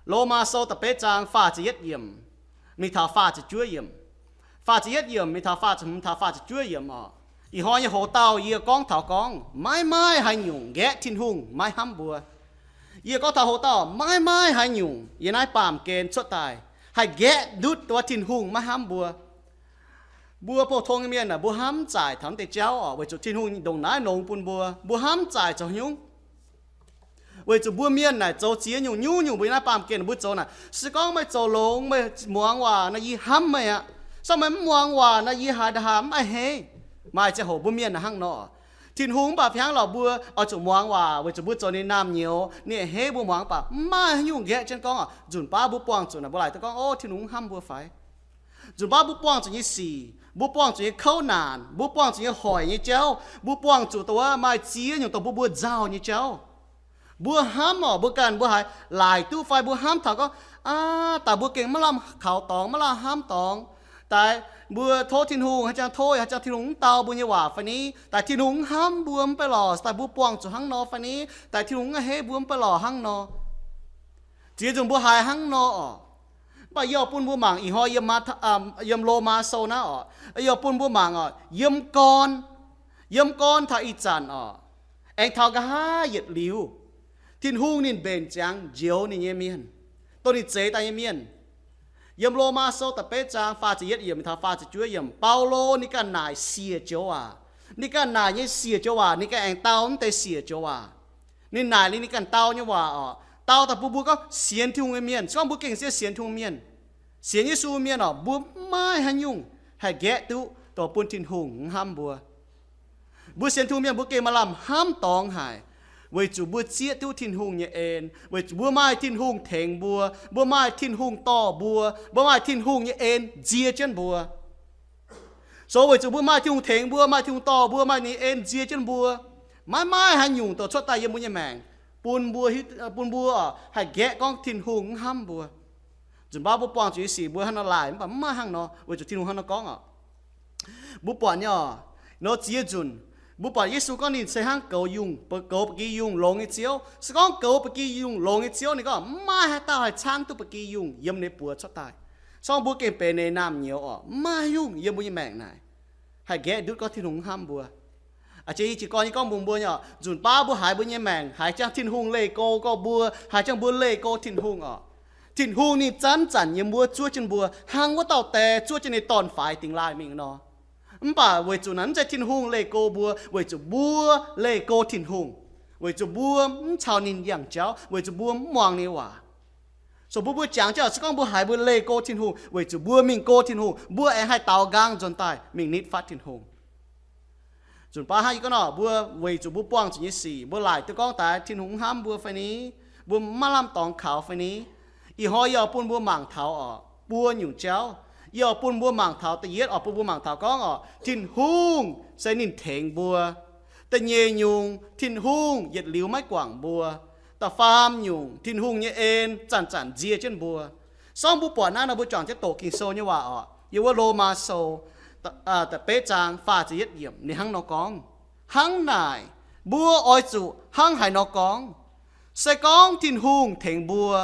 Lomaa Sou da'betv zaang faah ziepc yietv yiemc mingh taux faah ziepc juov yiemc, faah ziepc yietv yiemc mingh taux faah ziepc hmz taux faah ziepc juov yiemc oc. Ih hnoi nyei hoc-dauh yie gorngv taux gorngv maiv maaih haaix nyungc nqaeqv Tin-Hungh maiv hnamv mbuo. Yie gorngv taux hoc-dauh maiv maaih haaix nyungc yiem naaiv baamh gen cuotv daaih haih nqaeqv ndutv dongh Tin-Hungh maiv hnamv mbuo. Mbuo pou-tong nyei mienh aah, mbuo hnamv zaaic taux naaiv deix jauv oc, weic zuqc Tin-Hungh ndongc naaiv longx bun mbuo, mbuo hnamv zaaic zoux haaix nyungc? Weic zuqc mbuo mienh naaic zoux ziex nyungc nyungc-nyungc, mbuo yiem naaiv baamh gen mbuo zoux naaic. Se gorngv meih zoux longx, meih muangx waac nor, yie hnamv meih aqv. Se gorngv meih mv muangx waac nor, yie haaix ndau haaix mv a'hneiv. Maaih ziangh hoc mbuo mienh naaic hnangv nor. Tin-Hungh mv baac fih hnangv lorqc, mbuo oix zuqc muangx waac weic zuqc mbuo zoux ninh naamh nyouz, ninh a'hneiv mbuo muangx, mv baac mv maaih haaix nyungc nqaeqv jienv gorngv oc. Nzunc baav mbuo buangh zuqc naaic, mbuo laaic duqv gorngv, o, Tin-Hungh mv hnamv mbuo fai? Nzunc baav mbuo buangh zuqc nyei sic, mbuo buangh zuqc nyei kouv naanc, mbuo buangh zuqc nyei hoic nyei jauv, mbuo buangh zuqc dongh wuov maaih ziex nyungc dongh mbuo mbuo nzauh nyei jauv, mbuo hnamv oc, mbuo ganh mbuo haiz laaic duqv fai mbuo hnamv taux gorngv, aav, daaih mbuo gengh maiv lamh kaux dorngx, maiv lamh hnamv dorngx. Daaih mbuo tov Tin-Hungh, haaix jangx tov, haaix jangx Tin-Hungh mv dau mbuo nyei waac fai ni? Daaih Tin-Hungh mv hnamv mbuo mv baac lorqc, daaih mbuo buangh zuqc hnangv nor fai ni? Daaih Tin-Hungh mv a'hneiv mbuo mv baac lorqc hnangv nor. Ziex nzunc mbuo haiz hnangv nor oc. Mv baac yie oix bun mbuo mangc ih hnoi yiem, yiem Lomaa Sou naaiv oc, yie oix bun mbuo mangc oc, yiem gorn, yiem gorn taux ih zanc oc, aengx taux nqa'haav yietc liuz, Tin-Hungh ninh mbenc ziangx njoux ninh nyei mienh, dongh ninh zeix daaih nyei mienh. Yiem Lomaa Sou da'betv zaang faah ziepc yietv yiemc taux faah ziepc juov yiemc, Baulo ninh ganh naaic siec joux waac. Ninh ganh naaic nyei siec joux waac, ninh ganh aengx dau mv deix siec joux waac. Ninh naaic liuz ninh ganh dau nyei waac oc, dau daaih bun mbuo gorngv sienx Tin-Hungh nyei mienh, se gorngv mbuo gengh se sienx Tin-Hungh mienh, sienx Yesu mienh oc, mbuo mv maaih haaix nyungc haih nqaeqv duqv dongh bun Tin-Hungh mv hnamv mbuo. Mbuo sienx Tin-Hungh mienh mbuo gengh maaih lamh hnamv dorngx haic, weic zuqc mbuo zieqv duqv Tin-Hungh nyei en, weic zuqc mbuo maaih Tin-Hungh tengx mbuo, mbuo maaih Tin-Hungh dorh mbuo, mbuo maaih Tin-Hungh nyei en nzie jienv mbuo. So weic zuqc mbuo maaih Tin-Hungh tengx mbuo, maaih Tin-Hungh dorh mbuo, maaih ninh nyei en nzie jienv mbuo, maiv maaih haaix nyungc dongh cuotv daaih yiem mbuo nyei maengc bun mbuo, bun mbuo haih nqaeqv gorngv Tin-Hungh mv hnamv mbuo. Nzunc baav mbuo buangh zuqc nyei sic mbuo hnangv nor laaih, mv baac mv maaih hnangv nor, weic zuqc Tin-Hungh hnangv nor gorngv oc. Mbuo buatc nyei oc, nor ziex nzunc, mbuo buatc Yesu gorngv ninh se hnangv goux yungh, goux ba'gi yungh longx nyei Ziouv. Se gorngv goux ba'gi yungh longx nyei Ziouv, ninh gorngv mv maaih haaix dauh haih caangv duqv ba'gi yungh yiem ninh buoz cuotv daaih. Se gorngv mbuo gengh benx ninh naamh nyouz oc, mv maaih nyungc yiem mbuo nyei maengc naaic haih nqaeqv ndutv gorngv Tin-Hungh mv hnamv mbuo. Aa, jiex yie jiez gorn nyei gorngv mbuox mbuo nyei oc, nzunc baav mbuo haiz mbuo nyei maengc haiz jangx Tin-Hungh leih go gorngv mbuo, haiz jangx mbuo leih go Tin-Hungh oc. Tin-Hungh ninh zanc-zanc yiem wuov zuov jienv mbuo, hnangv wuov dauh die zuov jienv ninh dorn-faix dingx laaih mingh nor. Mv baac weic zuqc naaiv mv zeiz Tin-Hungh leih go mbuo, weic zuqc mbuo leih go Tin-Hungh, weic zuqc mbuo mv caux ninh yangh jauv, weic zuqc mbuo mv muangx ninh waac. So mbuo, mbuo jangx jienv oc, se gorngv mbuo haiz mbuo leih go Tin-Hungh, weic zuqc mbuo mingh go Tin-Hungh, mbuo aengx haih daaux nqaang nzuonx daaih mingh nitv fatv Tin-Hungh. Nzunc baav hnangv yie gorngv nor, mbuo weic zuqc mbuo buangh zuqc nyei sic, mbuo laaic duqv gorngv daaih Tin-Hungh mv hnamv mbuo fai ni? Mbuo maiv lamh dorngx kaux fai ni? Ih hnoi yie oix bun mbuo mangc taux oc, buo nyungc jauv. Yie oix bun mbuo mangc taux, da'yietv oix bun mbuo mangc taux gorngv oc, Tin-Hungh se ninh tengx mbuo. Da'nyeic nyungc, Tin-Hungh yietc liuz maiv guangc mbuo. Da'faam nyungc, Tin-Hungh nyei en zanc-zanc nzie jienv mbuo. Se gorngv mbuo buatc naaiv nor, mbuo juangc jienv doqc Ging-Sou nyei waac oc. Yiem wuov Lomaa Sou da'betv zaang faah ziepc yietv yiemc ninh hnangv nor gorngv, hnangv naaic, mbuo oix zuqc hnangv haaix nor gorngv? Se gorngv Tin-Hungh tengx mbuo,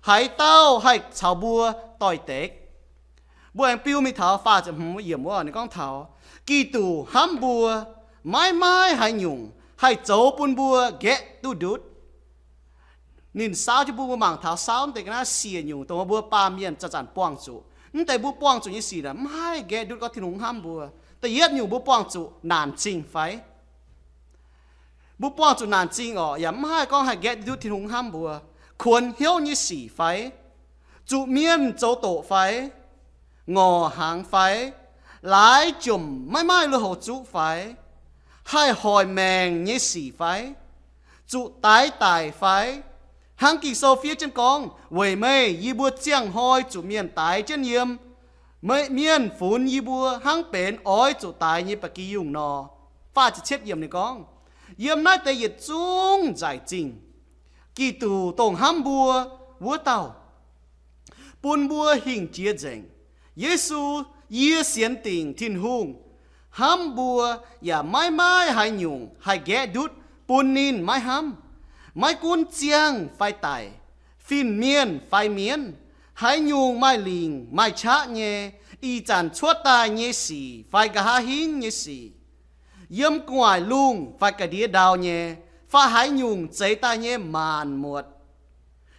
haaix dauh haih caux mbuo doix-dekc? Mbuo aengx biu mingh taux faah ziepc hmz yiemc wuov, ninh gorngv taux, Giduc hnamv mbuo, maiv maaih haaix nyungc haih zoux bun mbuo nqaeqv duqv ndutv. Ninh saauv jienv bun mbuo mangc taux saauv mv deix ga'naaiv siec nyungc dongh mbuo baamh mienh zanc-zanc buangh zuqc. Mv deix mbuo buangh zuqc nyei sic naaic mv haih nqaeqv ndutv gorngv Tin-Hungh hnamv mbuo. Da'yietv nyungc mbuo buangh zuqc naanc zingh fai? Mbuo buangh zuqc naanc zingh oc, yaac mv haih gorngv haih nqaeqv ndutv Tin-Hungh hnamv mbuo. Kuonx hnyouv nyei sic fai? Zuqc mienh zoux doqc fai? Ngorc hnaangx fai? Laaix jomc maiv maaih lui-houx zuqv fai? Haih hoic maengc nyei sic fai? Zuqc daix daic fai? Hnangv Ging-Sou fiev jienv gorngv, Weic meih yie mbuo ziangh hnoi zuqc mienh daix jienv yiem, mienh funx yie mbuo hnangv benx oix zuqc daix nyei ba'gi yungh nor. Faah ziepc cietv yiemc ninh gorngv, Yiem naaiv deix yietc zungv nzaic zingh, Giduc dongh hnamv mbuo wuov dauh, bun mbuo hingh jiex nzengc. Yesu, yie sienx dingc Tin-Hungh hnamv mbuo yaac maiv maaih haaix nyungc haih nqaeqv ndutv bun ninh maiv hnamv. Maiv gunv ziangh fai daic, Fin-mienh fai mienh, haaix nyungc maaih lingc maaih qaqv nyei, ih zanc cuotv daaih nyei sic fai nqa'haav hingv nyei sic, yiem gu'nguaaic lungh fai ga'ndiev ndau nyei, fai haaix nyungc zeix daaih nyei maanc muotc,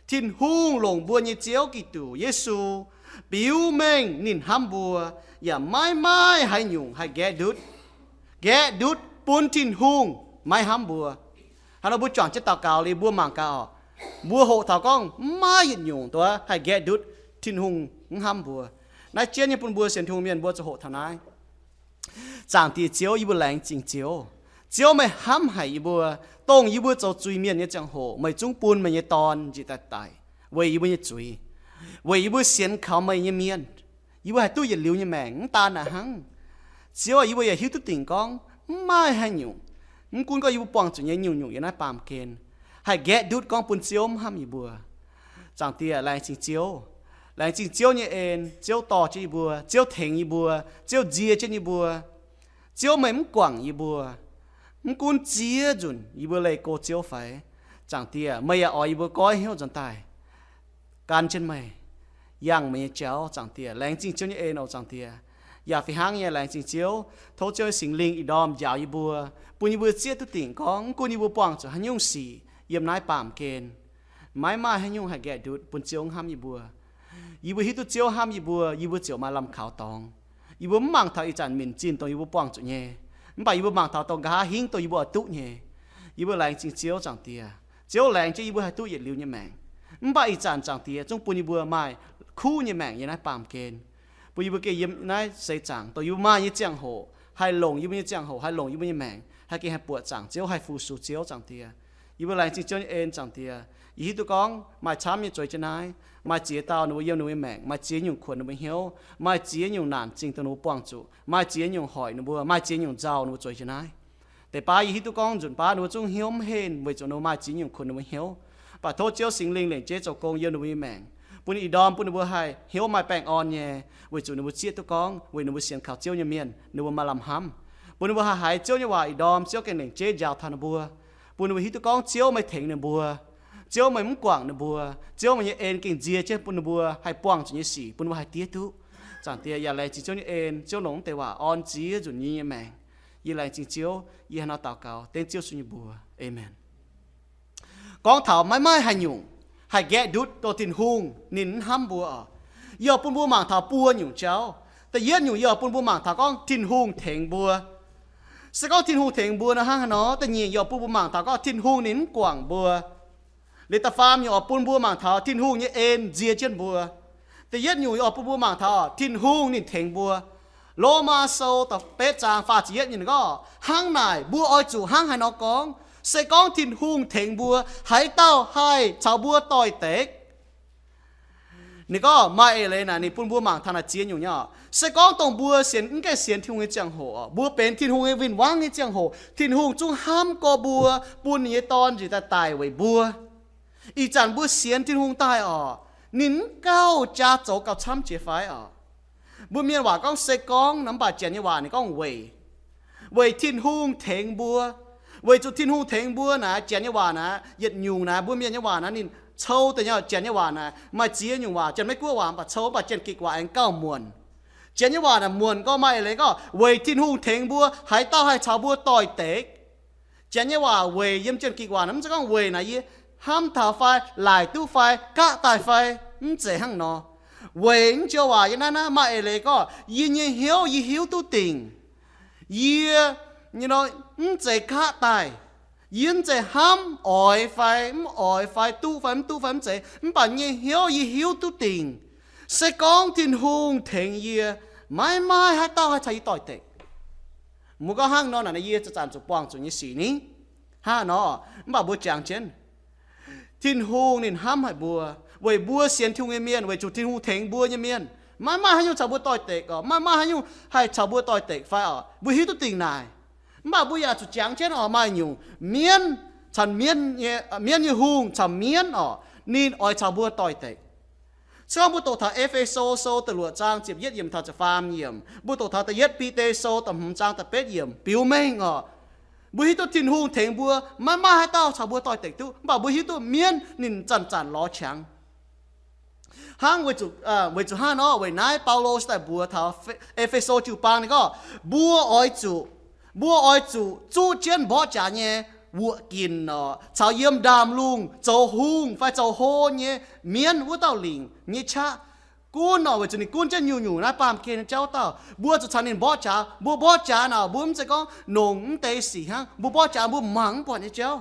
Tin-Hungh longc mbuo nyei Ziouv Giduc Yesu biux mengh ninh hnamv mbuo, yaac maiv maaih haaix nyungc haih nqaeqv ndutv, nqaeqv ndutv bun Tin-Hungh maiv hnamv mbuo. Hnangv nor mbuo juangc jienv daux gaux liuz mbuo mangc gaax oc. Mbuo hoqc taux gorngv maiv maaih yietc nyungc duqv haih nqaeqv ndutv Tin-Hungh mv hnamv mbuo. Naaiv jienv nyei bun mbuo sienx Tin-Hungh mienh mbuo zuqc hoqc taux naaiv. Zaangc Diex Ziouv, yie mbuo laengz zingh Ziouv. Ziouv, meih hnamv haic yie mbuo, dongh yie mbuo zoux zuiz-mienh nyei ziangh hoc meih zungv bun meih nyei Dorn njiec daaih daic weic yie mbuo nyei zuiz, weic yie mbuo sienx kaux meih nyei mienh, yie mbuo haih duqv yietc liuz nyei maengc mv daan naaic hnangv. Ziouv, yie mbuo yaac hiuv duqv dingc gorngv mv maaih haaix nyungc, mv gunv gorngv yie mbuo buangh zuqc nyei nyungc-nyungc yiem naaiv baamh gen, haih nqaeqv ndutv gorngv bun Ziouv mv hnamv yie mbuo. Zaangc Diex, laengz zingh Ziouv. Laengz zingh Ziouv nyei en. Ziouv dorh jienv yie mbuo, Ziouv tengx yie mbuo, Ziouv nzie jienv yie mbuo. Ziouv, meih mv guangc yie mbuo, mv gunv ziex nzunc yie mbuo leih go Ziouv fai, Zaangc Diex, meih yaac oix yie mbuo goiv hnyouv nzuonx daaih gan jienv meih, yangh meih nyei jauv. Zaangc Diex, laengz zingh Ziouv nyei en oc. Zaangc Diex, yaac fih hnangv nyei laengz zingh Ziouv, tov Ziouv nyei Singx Lingh ih ndorm njaaux yie mbuo, bun yie mbuo zieqv duqv dingc gorngv mv gunv yie mbuo buangh zuqc haaix nyungc sic yiem naaiv baamh gen, maiv maaih haaix nyungc haih nqaeqv ndutv bun Ziouv mv hnamv yie mbuo. Yie mbuo hiuv duqv Ziouv hnamv yie mbuo, yie mbuo ziouc maaih lamh kaux dorngx. Yie mbuo mv mangc taux ih zanc minc zinh dongh yie mbuo buangh zuqc nyei, mv baac yie mbuo mangc taux dongh nqa'haav hingv dongh yie mbuo oix duqv nyei. Yie mbuo laengz zingh Ziouv, Zaangc Diex. Ziouv laengz jienv yie mbuo haih duqv yietc liuz nyei maengc. Mv baac ih zanc, Zaangc Diex, zungv bun yie mbuo maaih kuv nyei maengc yiem naaiv baamh gen, bun yie mbuo gengh yiem naaiv seix zaangc dongh yie mbuo maaih nyei ziangh hoc haih longc yie mbuo nyei ziangh hoc, haih longc yie mbuo nyei maengc, haih gengh haih buoqc zaangc Ziouv, haih fu-sux Ziouv, Zaangc Diex. Yie mbuo laengz zingh Ziouv nyei en, Zaangc Diex. Yie hiuv duqv gorngv maaih camv nyei zueiz jienv naaiv, maaih ziex dauh ninh mbuo yiem ninh mbuo nyei maengc maaih ziex nyungc kuonx ninh mbuo hnyouv, maaih ziex nyungc naanc zingh dongh ninh mbuo buangh zuqc, maaih ziex nyungc hoic ninh mbuo, maaih ziex nyungc nzauh ninh mbuo zueiz jienv naaiv. Deix baav yie hiuv duqv gorngv nzunc baav ninh mbuo zungv hnyouv mv henh weic zuqc ninh mbuo maaih ziex nyungc kuonx ninh mbuo hnyouv. Mv baac tov Ziouv Singx Lingh lengc jeiv zoux gong yiem ninh mbuo nyei maengc, bun ninh ih ndorm bun ninh mbuo haih hnyouv maaih baengh orn nyei, weic zuqc ninh mbuo zieqv duqv gorngv weic ninh mbuo sienx kaux Ziouv nyei mienh ninh mbuo maaih lamh hnamv. Bun ninh mbuo haih haiz Ziouv nyei waac ih ndorm, Ziouv gengh lengc jeiv njaaux taux ninh mbuo, bun ninh mbuo hiuv duqv gorngv Ziouv meih tengx ninh mbuo, Ziouv meih mv guangc ninh mbuo, Ziouv meih nyei en gengh nzie jienv bun ninh mbuo haih buangh zuqc nyei sic bun ninh mbuo haih diev duqv. Zaangc Diex, yaac laengz zingh Ziouv nyei en. Ziouv longc mv deix waac orn ziex nzunc yie nyei maengc. Yie laengz zingh Ziouv, yie hnangv nor daux gaux dengv Ziouv Yesu nyei mbuox, aamen. Gorngv taux maiv maaih haaix nyungc haih nqaeqv ndutv dongh Tin-Hungh ninh mv hnamv mbuo oc. Yie oix bun mbuo mangc taux buo nyungc jauv. Da'yietv nyungc yie oix bun mbuo mangc taux gorngv Tin-Hungh tengx mbuo. Se gorngv Tin-Hungh tengx mbuo nor hnangv haaix nor? Da'nyeic yie oix bun mbuo mangc taux gorngv Tin-Hungh ninh mv guangc mbuo. Liuz da'faam nyungc oix bun mbuo mangc taux Tin-Hungh nyei en nzie jienv mbuo. Da'yietv nyungc yie oix bun mbuo mangc taux Tin-Hungh ninh tengx mbuo. Lomaa Sou da'betv zaang faah ziepc yietv nyungc gorngv, hnangv naaic mbuo oix zuqc hnangv haaix nor gorngv? Se gorngv Tin-Hungh tengx mbuo, haaix dauh haih caux mbuo doix-dekc? Ninh gorngv maaih eix leiz naaic ninh bun mbuo mangc taux naaic ziex nyungc nyei oc. Se gorngv dongh mbuo sienx, mv gaengh sienx Tin-Hungh nyei ziangh hoc oc, mbuo benx Tin-Hungh nyei win-wangv nyei ziangh hoc, Tin-Hungh zungv hnamv gorx mbuo, bun ninh nyei Dorn njiec daaih daic weic mbuo. Ih zanc mbuo sienx Tin-Hungh daaih oc, ninh mv gauh jaa zoux gauh camv jiex fai oc? Mbuo mienh waac gorngv se gorngv nor, mv baac Janx nyei waac ninh gorngv weic. Weic Tin-Hungh tengx mbuo, weic zuqc Tin-Hungh tengx mbuo naaic, Janx nyei waac naaic, yietc nyungc naaic, mbuo mienh nyei waac naaic ninh cou deix nyei. Janx nyei waac naaic maaih ziex nyungc waac, Janx-Meiv-Guoqv waac, mv baac cou, mv baac Janx-Gikc waac aengx gauh muonc. Janx nyei waac naaic muonc gorngv maaih eix leiz gorngv weic Tin-Hungh tengx mbuo, haaix dauh haih caux mbuo doix-dekc? Janx nyei waac weic yiem Janx-Gikc waac naaic mv zeiz gorngv weic naaic yie hnamv taux fai, laaic duqv fai, gaqv daaih fai, mv zeiz hnangv nor. Weic mv joux waac yiem naaiv naaiv maaih eix leiz gorngv yie nyei hnyouv yie hiuv duqv dingc. Yie, you know, mv zeiz gaqv daaih. Yie mv zeiz hnamv oix fai mv oix fai duqv fai mv duqv fai mv zeiz, mv baac nyei hnyouv yie hiuv duqv dingc. Se gorngv Tin-Hungh tengx yie, maiv maaih haaix dauh haih caux yie doix-dekc. Mbuo gorngv hnangv nor naaic, yie zanc-zanc zuqc buangh zuqc nyei sic ni. Hnangv nor, mv baac mbuo jangx jienv, Tin-Hungh ninh hnamv haic mbuo, weic mbuo sienx Tin-Hungh nyei mienh, weic zuqc Tin-Hungh tengx mbuo nyei mienh, maiv maaih haaix nyungc caux mbuo doix-dekc oc, maiv maaih haaix nyungc haih caux mbuo doix-dekc fai oc. Mbuo hiuv duqv dingc naaic. Mv baac mbuo yaac zuqc jangx jienv oc, maaih nyungc mienv, caux mienv nyei, mienv nyei hungh caux mienv oc, ninh oix caux mbuo doix-dekc. Se gorngv mbuo doqc taux E^fe^so Sou da'luoqc zaang ziepc yietv yiemc taux ziepc faam yiemc, mbuo doqc taux da'yietv Bide Sou da'hmz zaang da'betv yiemc biux mengh oc, mbuo hiuv duqv Tin-Hungh tengx mbuo, maiv maaih haaix dauh caux mbuo doix-dekc duqv. Mv baac mbuo hiuv duqv mienv ninh zanc-zanc lorz qangx. Hnangv weic zuqc, weic zuqc hnangv nor, weic naaiv Baulo se daaih mbuox taux E^fe^so jiu-baang ninh gorngv, mbuo oix zuqc, mbuo oix zuqc zuqv jienv mborqv jaax nyei wuoqc ginc orqc, caux yiem ndaamv-lungh zoux hungh fai zoux hlo nyei mienv wuov dauh lingc nyei qaqv gunv orqc, weic zuqc ninh gunv jienv nyungc-nyungc naaiv baamh gen nyei jauv dauh. Mbuo zuqc caux ninh mborqv jaax. Mbuo mborqv jaax naaic, mbuo mv zeiz gorngv nongc mv deix sic hnangv. Mbuo mborqv jaax mbuo mangc mv buatc nyei jauv.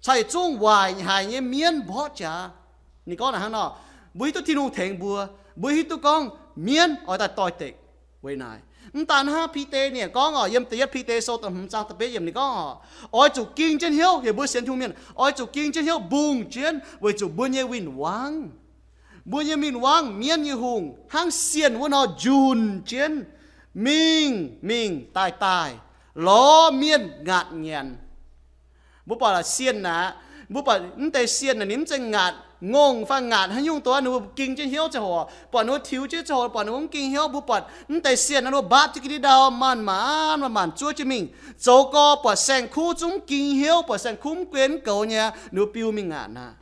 Caux yietc zungv waaic haic nyei mienv mborqv jaax. Ninh gorngv naaic hnangv nor, mbuo hiuv duqv Tin-Hungh tengx mbuo, mbuo hiuv duqv gorngv mienv oix daaih doix-dekc weic naaic. Mv daan hnangv, Bide ninh gorngv orqc, yiem da'yietv Bide sou da'hmz zaang da'betv yiemc ninh gorngv orqc, oix zuqc ging jienv hnyouv, heuc mbuo sienx Tin-Hungh mienh oix zuqc ging jienv hnyouv mbungh jienv, weic zuqc mbuo nyei win-wangv, mbuo nyei win-wangv, mienv nyei hungh hnangv sienh wuov nor njunh jienv mingh mingh daaih daaih, lorz mienh ngaatc nyanc. Mbuo buatc sienh aqv, mbuo buatc mv deix sienh naaic ninh mv zeiz ngaatc ngongh fai ngaatc haaix nyungc dongh ninh mbuo ging jienv hnyouv ziangh hoc, buatc ninh mbuo tiux jienv ziangh hoc, buatc ninh mbuo mv ging hnyouv. Mbuo buatc mv deix sienh naaic ninh mbuo mbaapv jienv ga'ndiev ndau, maanc-maanc maanc-maanc zuov jienv mingh, zoux gorx buatc saeng-kuv zungv mv ging hnyouv, buatc saeng-kuv mv guen mv goux nyei, ninh mbuo biu mingh ngaatc aqv.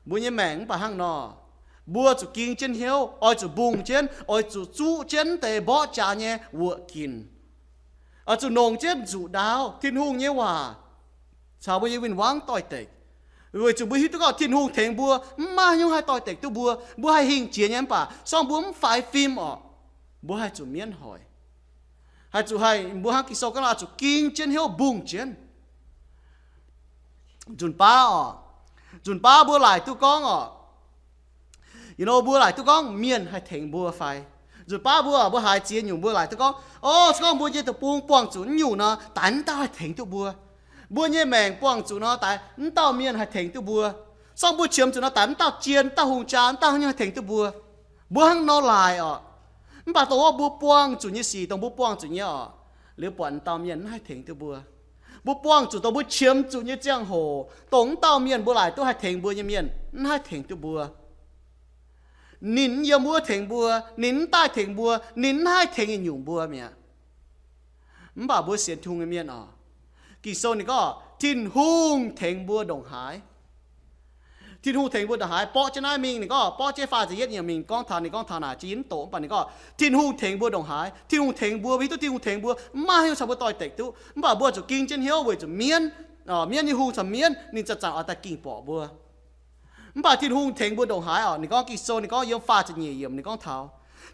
Mbuo nyei maengc mv baac hnangv nor, mbuo zuqc ging jienv hnyouv, oix zuqc mbungh jienv, oix zuqc zuqv jienv mv deix mborqv jaax nyei wuoqc ginc. Oix zuqc nongc jienv nzuqc ndaauv Tin-Hungh nyei waac caux mbuo nyei win-wangv doix-dekc, weic zuqc mbuo hiuv duqv gorngv Tin-Hungh tengx mbuo, mv maaih haaix nyungc haih doix-dekc duqv mbuo. Mbuo haih hingh jiex nyei mv baac se gorngv mbuo mv faix fim orqc, mbuo haih zuqc mienv hoic. Haih zuqc haih, mbuo hnangv Ging-Sou gorngv, oix zuqc ging jienv hnyouv mbungh jienv. Nzunc baav orqc, nzunc baav mbuo laaic duqv gorngv orqc, you know, mbuo laaic duqv gorngv mienh haih tengx mbuo fai? Nzunc baav mbuo, mbuo haiz ziex nyungc mbuo laaic duqv gorngv, o, se gorngv mbuo nyei deic-bung buangh zuqc naaiv nyungc nor, daaih mv dauh haih tengx duqv mbuo. Mbuo nyei maengc buangh zuqc nor, daaih mv dauh mienh haih tengx duqv mbuo. Se gorngv mbuo qiemx zuqc nor, daaih mv dauh jien, mv dauh hungh jaa, mv dauh haaix nyungc haih tengx duqv mbuo. Mbuo hnangv nor laaic orqc. Mv baac dongh wuov mbuo buangh zuqc nyei sic, dongh mbuo buangh zuqc nyei orqc, liuz buatc dauh mienh mv haih tengx duqv mbuo. Mbuo buangh zuqc, dongh mbuo qiemx zuqc nyei ziangh hoc, dongh mv dauh mienh mbuo laaic duqv haih tengx mbuo nyei mienh mv haih tengx duqv mbuo. Ninh mv yiem wuov tengx mbuo, ninh mv daaih tengx mbuo, ninh mv haih tengx yietc nyungc mbuo mi'aqv. Mv baac mbuo sienx Tin-Hungh nyei mienh orqc, Ging-Sou ninh gorngv Tin-Hungh tengx mbuo ndongc haaix. Tin-Hungh tengx mbuo ndongc haaix? Borqv jienv naaiv mingh, ninh gorngv borqv jienv faah ziepc yietv nyungc mingh gorngv taux, ninh gorngv taux naaic, jiex yie mv doqc, mv baac ninh gorngv Tin-Hungh tengx mbuo ndongc haaix. Tin-Hungh tengx mbuo, mbuo hiuv duqv Tin-Hungh tengx mbuo, mv maaih haaix nyungc caux mbuo doix-dekc duqv. Mv baac mbuo zuqc ging jienv hnyouv weic zuqc mienv, mienv nyei hungh caux mienv ninh zanc-zanc oix daaih ging borqc mbuo. Mv baac Tin-Hungh tengx mbuo ndongc haaix orqc? Ninh gorngv Ging-Sou ninh gorngv yiem faah ziepc nyeic yiemc ninh gorngv taux,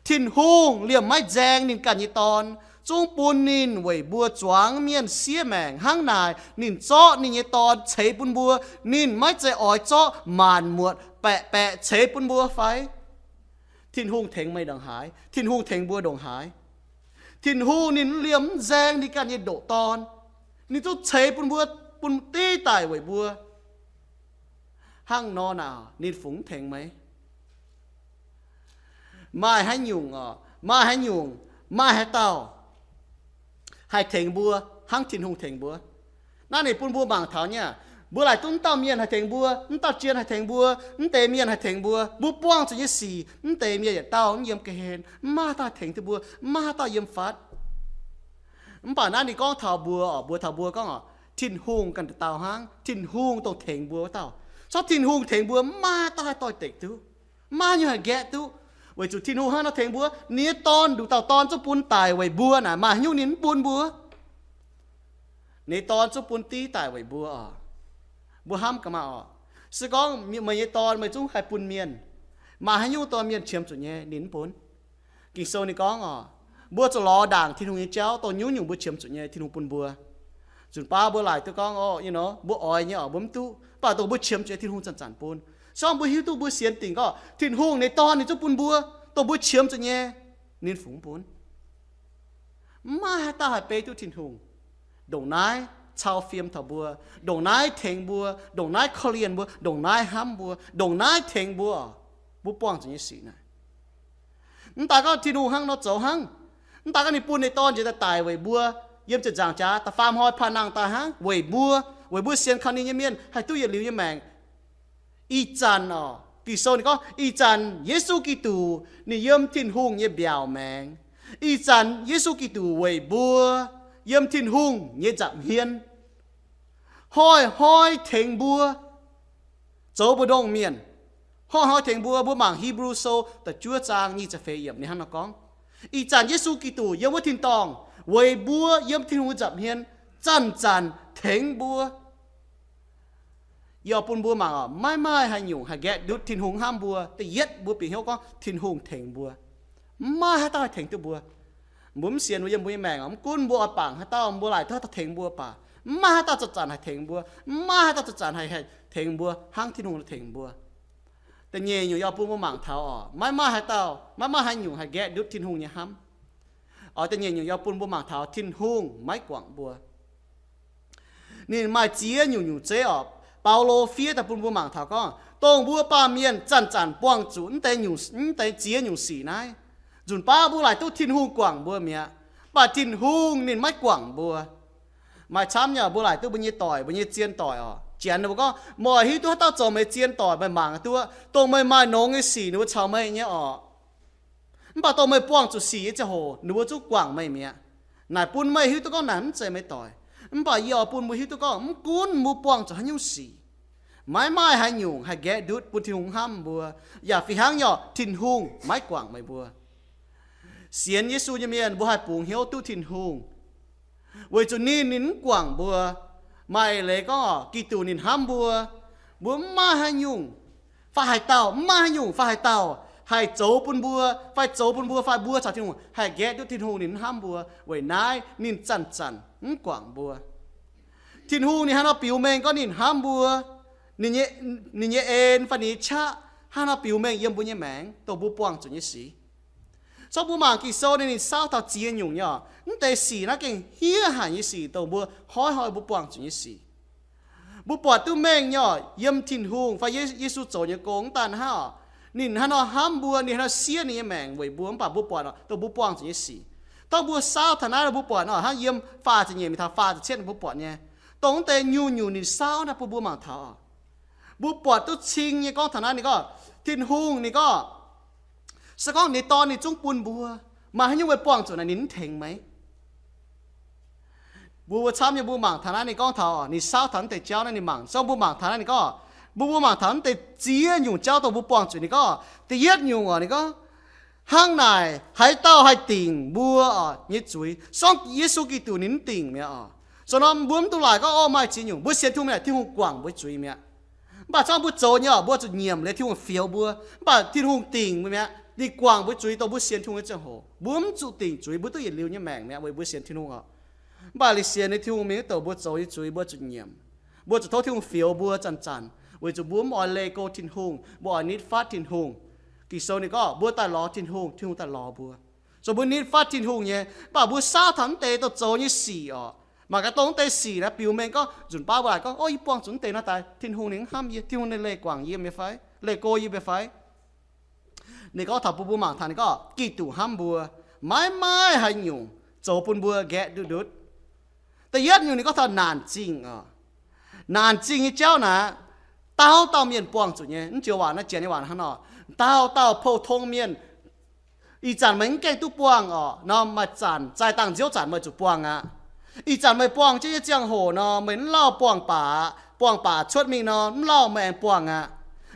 Tin-Hungh liemh maiv nzaeng ninh ganh nyei Dorn, zungv bun ninh weic mbuo zuangx mienh siev maengc. Hnangv naaic ninh zorqv ninh nyei Dorn ceix bun mbuo, ninh maiv zeiz oix zorqv maanc muotc baeqc baeqc ceix bun mbuo fai? Tin-Hungh tengx meih ndongc haaix? Tin-Hungh tengx mbuo ndongc haaix? Tin-Hungh ninh liemh mv nzaeng ninh ganh nyei ndoqc Dorn, ninh zungv ceix bun mbuo, bun div daic weic mbuo. Hnangv nor naaic, ninh fungc mv tengx meih? Maaih haaix nyungc orqc, maaih haaix nyungc, maaih haaix dauh haih tengx mbuo hnangv Tin-Hungh tengx mbuo? Naaiv ninh bun mbuo mangc taux nyei aqv. Mbuo laaic duqv mv dauh mienh haih tengx mbuo, mv dauh jien haih tengx mbuo, mv deix mienh haih tengx mbuo. Mbuo buangh zuqc nyei sic, mv deix mienh yietc dauh mv yiem ga'hlen, mv maaih haaix dauh haih tengx duqv mbuo, mv maaih haaix dauh yiem fatv. Mv baac naaiv ninh gorngv taux mbuo orqc, mbuox taux mbuo gorngv orqc, Tin-Hungh ganh dauh dauh hnangv, Tin-Hungh dongh tengx mbuo wuov dauh. Corc Tin-Hungh tengx mbuo, mv maaih haaix dauh haih doix-dekc duqv, mv maaih haaix nyungc haih nqaeqv duqv. Weic zuqc Tin-Hungh hnangv nor tengx mbuo, ninh nyei Dorn, nduqc dauh Dorn zungv bun daic weic mbuo naaic, maaih haaix nyungc ninh mv bun mbuo? Ninh nyei Dorn zungv bun div daic weic mbuo orqc. Mbuo hnamv gaax maah orqc. Se gorngv meih nyei Dorn meih zungv haih bun mienh, maaih haaix nyungc dongh mienh qiemx zuqc nyei ninh mv bun? Ging-Sou ninh gorngv orqc, mbuo zuqc lorz ndaangc Tin-Hungh nyei jauv, dongh nyungc-nyungc mbuo qiemx zuqc nyei Tin-Hungh bun mbuo. Nzunc baav mbuo laaic duqv gorngv orqc, you know, mbuo oix nyei orqc mbuo mv duqv, mv baac dongh mbuo qiemx zuqc nyei Tin-Hungh zanc-zanc bun. Se gorngv mbuo hiuv duqv mbuo sienx dingc gorngv Tin-Hungh ninh nyei Dorn ninh zungv bun mbuo, dongh mbuo qiemx zuqc nyei, ninh fungx mv bun? Mv maaih haaix dauh haih beiv duqv Tin-Hungh ndongc naaiv cau fiem taux mbuo, ndongc naaiv tengx mbuo, ndongc naaiv korv-lienh mbuo, ndongc naaiv hnamv mbuo, ndongc naaiv tengx mbuo. Mbuo buangh zuqc nyei sic naaic, mv daaih gorngv Tin-Hungh hnangv nor zoux hnangv. Mv daaih gorngv ninh bun ninh Dorn njiec daaih daic weic mbuo, yiem ziepc nzaangc jaax da'faam hnoi panh nangh daaih hnangv weic mbuo, weic mbuo sienx kaux ninh nyei mienh haih duqv yietc liuz nyei maengc. Ih zanc orqc, Ging-Sou ninh gorngv ih zanc Yesu Giduc ninh yiem Tin-Hungh nyei mbiaauc maengx. Ih zanc Yesu Giduc weic mbuo yiem Tin-Hungh nyei nza'hmien, hnoi-hnoi tengx mbuo zoux mbu'ndongx mienh, Hnoi-hnoi tengx mbuo. Mbuo mangc Hipv^lu Sou da'juov zaang nyic ziepc feix yiemc ninh hnangv nor gorngv, ih zanc Yesu Giduc yiem wuov tin-dorngh weic mbuo yiem Tin-Hungh nza'hmien zanc-zanc tengx mbuo. Yie oix bun mbuo mangc oc, maiv maaih haaix nyungc haih nqaeqv ndutv Tin-Hungh hnamv mbuo. Da'yietv mbuo bieqc hnyouv gorngv Tin-Hungh tengx mbuo. Maiv maaih haaix dauh haih tengx duqv mbuo. Mbuo mv sienx mbuo yiem mbuo nyei maengc oc, mv gunv mbuo oix bangc haaix dauh, mbuo laaic duqv haaix dauh tengx mbuo baac, mv maaih haaix dauh zanc-zanc haih tengx mbuo. Mv maaih haaix dauh zanc-zanc haih, haih tengx mbuo hnangv Tin-Hungh tengx mbuo. Da'nyeic nyungc yie oix bun mbuo mangc taux oc, maiv maaih haaix dauh, maiv maaih haaix nyungc haih nqaeqv ndutv Tin-Hungh nyei hnamv. Oc, da'nyeic nyungc yie oix bun mbuo mangc taux Tin-Hungh maiv guangc mbuo. Ninh maaih ziex nyungc nyungc zeiv oc. Baulo fiev daaih bun mbuo mangc taux gorngv, dongh mbuo baamh mienh zanc-zanc buangh zuqc naaiv deix nyungc, naaiv deix ziex nyungc sic naaiv, nzunc baav mbuo laaic duqv Tin-Hungh guangc mbuo mi'aqv. Mv baac Tin-Hungh ninh maiv guangc mbuo. Maaih camv nyei, mbuo laaic duqv mbuo nyei doic, mbuo nyei zien doic oc, janx ninh mbuo gorngv, meih hiuv duqv haaix dauh zoux meih zien doic, meih mangc duqv, dongh meih maaih nongx nyei sic ninh mbuo caux meih nyei oc. Mv baac dongh meih buangh zuqc sic nyei ziangh hoc ninh mbuo zungv guangc meih mi'aqv. Naaic bun meih hiuv duqv gorngv naaic mv zeiz meih doic. Mv baac yie oix bun mbuo hiuv duqv gorngv mv gunv mbuo buangh zuqc haaix nyungc sic, maiv maaih haaix nyungc haih nqaeqv ndutv bun Tin-Hungh hnamv mbuo. Yaac fih hnangv nyei oc, Tin-Hungh maiv guangc meih mbuo. Sienx Yesu nyei mienh mbuo haih bungx hnyouv duqv Tin-Hungh weic zuqc ninh, ninh mv guangc mbuo. Maaih leiz gorngv oc, Giduc ninh hnamv mbuo. Mbuo mv maaih haaix nyungc fai haaix dauh, mv maaih haaix nyungc fai haaix dauh haih zoux bun mbuo, fai zoux bun mbuo, fai mbuo caux Tin-Hungh haih nqaeqv ndutv Tin-Hungh ninh mv hnamv mbuo. Weic naaiv ninh zanc-zanc mv guangc mbuo. Tin-Hungh ninh hnangv nor biux mengh gorngv ninh hnamv mbuo. Ninh nyei, ninh nyei en fai ninh nyei qaqv hnangv nor biux mengh yiem mbuo nyei maengc dongh mbuo buangh zuqc nyei sic. Corc mbuo mangc Ging-Sou ninh, ninh saauv taux ziex nyungc nyei oc. Mv deix sic naaiv gengh hniev haic nyei sic dongh mbuo hnoi-hnoi mbuo buangh zuqc nyei sic. Mbuo buatc duqv mengh nyei oc, yiem Tin-Hungh fai Ye, Yesu zoux nyei gong mv daan hnangv oc, ninh hnangv nor hnamv mbuo, ninh hnangv nor siev ninh nyei maengc weic mbuo. Mv baac mbuo buatc oc, dongh mbuo buangh zuqc nyei sic, dongh mbuo saauv taux naaiv mbuo buatc oc, hnangv yiem faah ziepc nyeic mingh taux faah ziepc cietv mbuo buatc nyei, dongh mv deix nyungc-nyungc ninh saauv naaiv bun mbuo mangc taux oc. Mbuo buatc duqv cing nyei gorngv taux naaiv ninh gorngv, Tin-Hungh ninh gorngv, se gorngv ninh Dorn ninh zungv bun mbuo, maaih haaix nyungc meih buangh zuqc naaic ninh mv tengx meih? Mbuo, mbuo camv nyei mbuo mangc taux naaiv ninh gorngv taux, ninh saauv taux naaiv deix jauv naaiv ninh mangc, se gorngv mbuo mangc taux naaiv ninh gorngv, mbuo, mbuo mangc taux naaiv deix ziex nyungc jauv dongh mbuo buangh zuqc ninh gorngv, da'yietv nyungc oc, ninh gorngv, hnangv naaic haaix dauh haih dingc mbuo oc nyei zuiz? Se gorngv Yesu Giduc ninh mv dingc mi'aqv oc. So nor mbuo mv dungx laaic gorngv, o, maaih ziex nyungc, mbuo sienx Tin-Hungh mi'aqv, Tin-Hungh guangc mbuo zuiz mi'aqv. Mv baac se gorngv mbuo zoux nyei oc, mbuo zuqc nyiemc liuz Tin-Hungh fioux mbuo. Mv baac Tin-Hungh dingc mbuo mi'aqv. Ninh guangc mbuo zuiz dongh mbuo sienx Tin-Hungh nyei ziangh hoc. Mbuo mv zuqc dingc zuiz, mbuo duqv yietc liuz nyei maengc mi'aqv weic mbuo sienx Tin-Hungh oc. Mv baac liuz sienx nyei Tin-Hungh mingh wuov douc mbuo zoux nyei zuiz mbuo zuqc nyiemc. Mbuo zuqc tov Tin-Hungh fioux mbuo zanc-zanc, weic zuqc mbuo mv oix leih go Tin-Hungh, mbuo oix nitv fatv Tin-Hungh. Ging-Sou ninh gorngv mbuo daaih lorz Tin-Hungh, Tin-Hungh daaih lorz mbuo. So mbuo nitv fatv Tin-Hungh nyei, mv baac mbuo saauv taux mv deix dongh zoux nyei sic oc. Mangc gaax dongh mv deix sic naaiv biux mengh gorngv nzunc baav mbuo laaic gorngv, o, yie buangh zuqc mv deix nor daaih Tin-Hungh ninh mv hnamv yie, Tin-Hungh ninh leih guangc yie mi'aqv fai, leih go yie mi'aqv fai? Ninh gorngv taux bun mbuo mangc taux ninh gorngv Giduc hnamv mbuo, maiv maaih haaix nyungc zoux bun mbuo nqaeqv ndutv ndutv. Da'yietv nyungc ninh gorngv taux naanc zingh oc. Naanc zingh nyei jauv naaic, dauh dauh mienh buangh zuqc nyei. Mv joux waac naaiv, janx nyei waac hnangv nor, dauh dauh pou-tong mienh, ih zanc meih mv gaengh duqv buangh oc, nor maaih zanc zaih dangh nziouv zanc meih zuqc buangh aqv. Ih zanc meih buangh jienv nyei ziangh hoc nor, meih mv lauh buangh baac, buangh baac cuotv mingh nor, mv lauh meih aengx buangh aqv.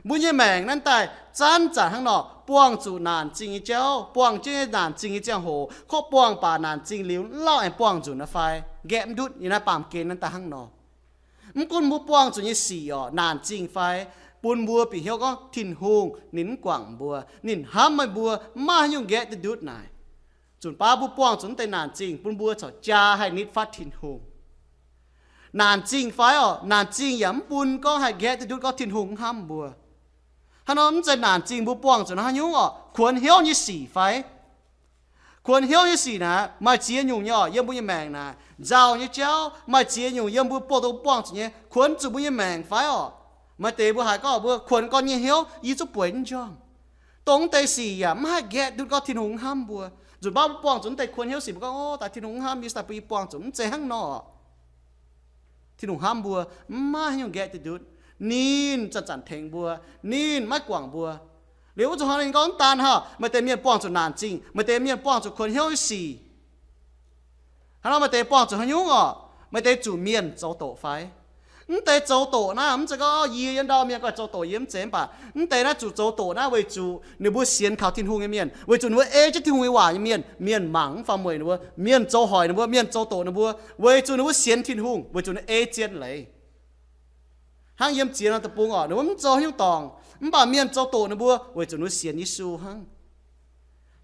Mbuo nyei maengc naaiv daaih zanc-zanc hnangv nor, buangh zuqc naanc zingh nyei jauv, buangh jienv nyei naanc zingh nyei ziangh hoc, kov buangh baac naanc zingh liuz, mv lauh aengx buangh nzunc nor fai? Nqaeqv mv ndutv. Yiem naaiv baamh gen naaiv daaih hnangv nor. Mv gunv mbuo buangh zuqc nyei sic oc, naanc zingh fai, bun mbuo bieqc hnyouv gorngv Tin-Hungh ninh mv guangc mbuo, ninh hnamv meih mbuo, mv maaih haaix nyungc nqaeqv duqv ndutv naaic. Nzunc baav mbuo buangh zuqc mv deix naanc zingh, bun mbuo corc jaa haih nitv fatv Tin-Hungh. Naanc zingh fai oc, naanc zingh yaac mv bun gorngv haih nqaeqv duqv ndutv gorngv Tin-Hungh mv hnamv mbuo. Hnangv nor mv zeiz naanc zingh mbuo buangh zuqc hnangv haaix nyungc oc, kuonx hnyouv nyei sic fai? Kuonx hnyouv nyei sic naaic, maaih ziex nyungc nyei oc. Yiem mbuo nyei maengc naaic, nzauh nyei jauv maaih ziex nyungc yiem mbuo buangh, dongh buangh zuqc nyei, kuonx zuqc mbuo nyei maengc fai oc? Maaih deix mbuo haiz gorngv mbuo kuonx gorn nyei hnyouv, yie zungv bueix mv njormh. Dongh mv deix sic yaac mv haih nqaeqv ndutv gorngv Tin-Hungh mv hnamv mbuo. Nzunc baav mbuo buangh zuqc mv deic kuonx hnyouv sic, mbuo gorngv, o, daaih Tin-Hungh mv hnamv yie, daaih bun yie buangh zuqc, mv zeiz hnangv nor. Tin-Hungh hnamv mbuo, mv maaih haaix nyungc nqaeqv duqv ndutv. Ninh zanc-zanc tengx mbuo, ninh maiv guangc mbuo. Liuz wuov zuqc hnangv ninh gorngv mv daan hnangv, maaih deix mienh buangh zuqc naanc zingh, maaih deix mienh buangh zuqc kuonx hnyouv nyei sic. Hnangv nor maaih deix buangh zuqc haaix nyungc oc? Maaih deix zuqc mienh zoux doqc fai? Mv deix zoux doqc naaiv, mv zeiz gorngv yie yiem ndau mienh goiv zoux doqc yie mv zeiz, mv baac mv deix naaiv zuqc zoux doqc naaiv weic zuqc ninh mbuo sienx kaux Tin-Hungh nyei mienh, weic zuqc ninh mbuo ei jienv Tin-Hungh nyei waac nyei mienh, mienh mangc mv fai mueic ninh mbuo, mienh zoux hoic ninh mbuo, mienh zoux doqc ninh mbuo, weic zuqc ninh mbuo sienx Tin-Hungh, weic zuqc ninh ei zien leiz. Hnangv yiem ziex norm deic-bung oc, ninh mbuo mv zoux haaix nyungc dorngc, mv baac mienh zoux doqc ninh mbuo weic zuqc ninh mbuo sienx Yesu hnangv.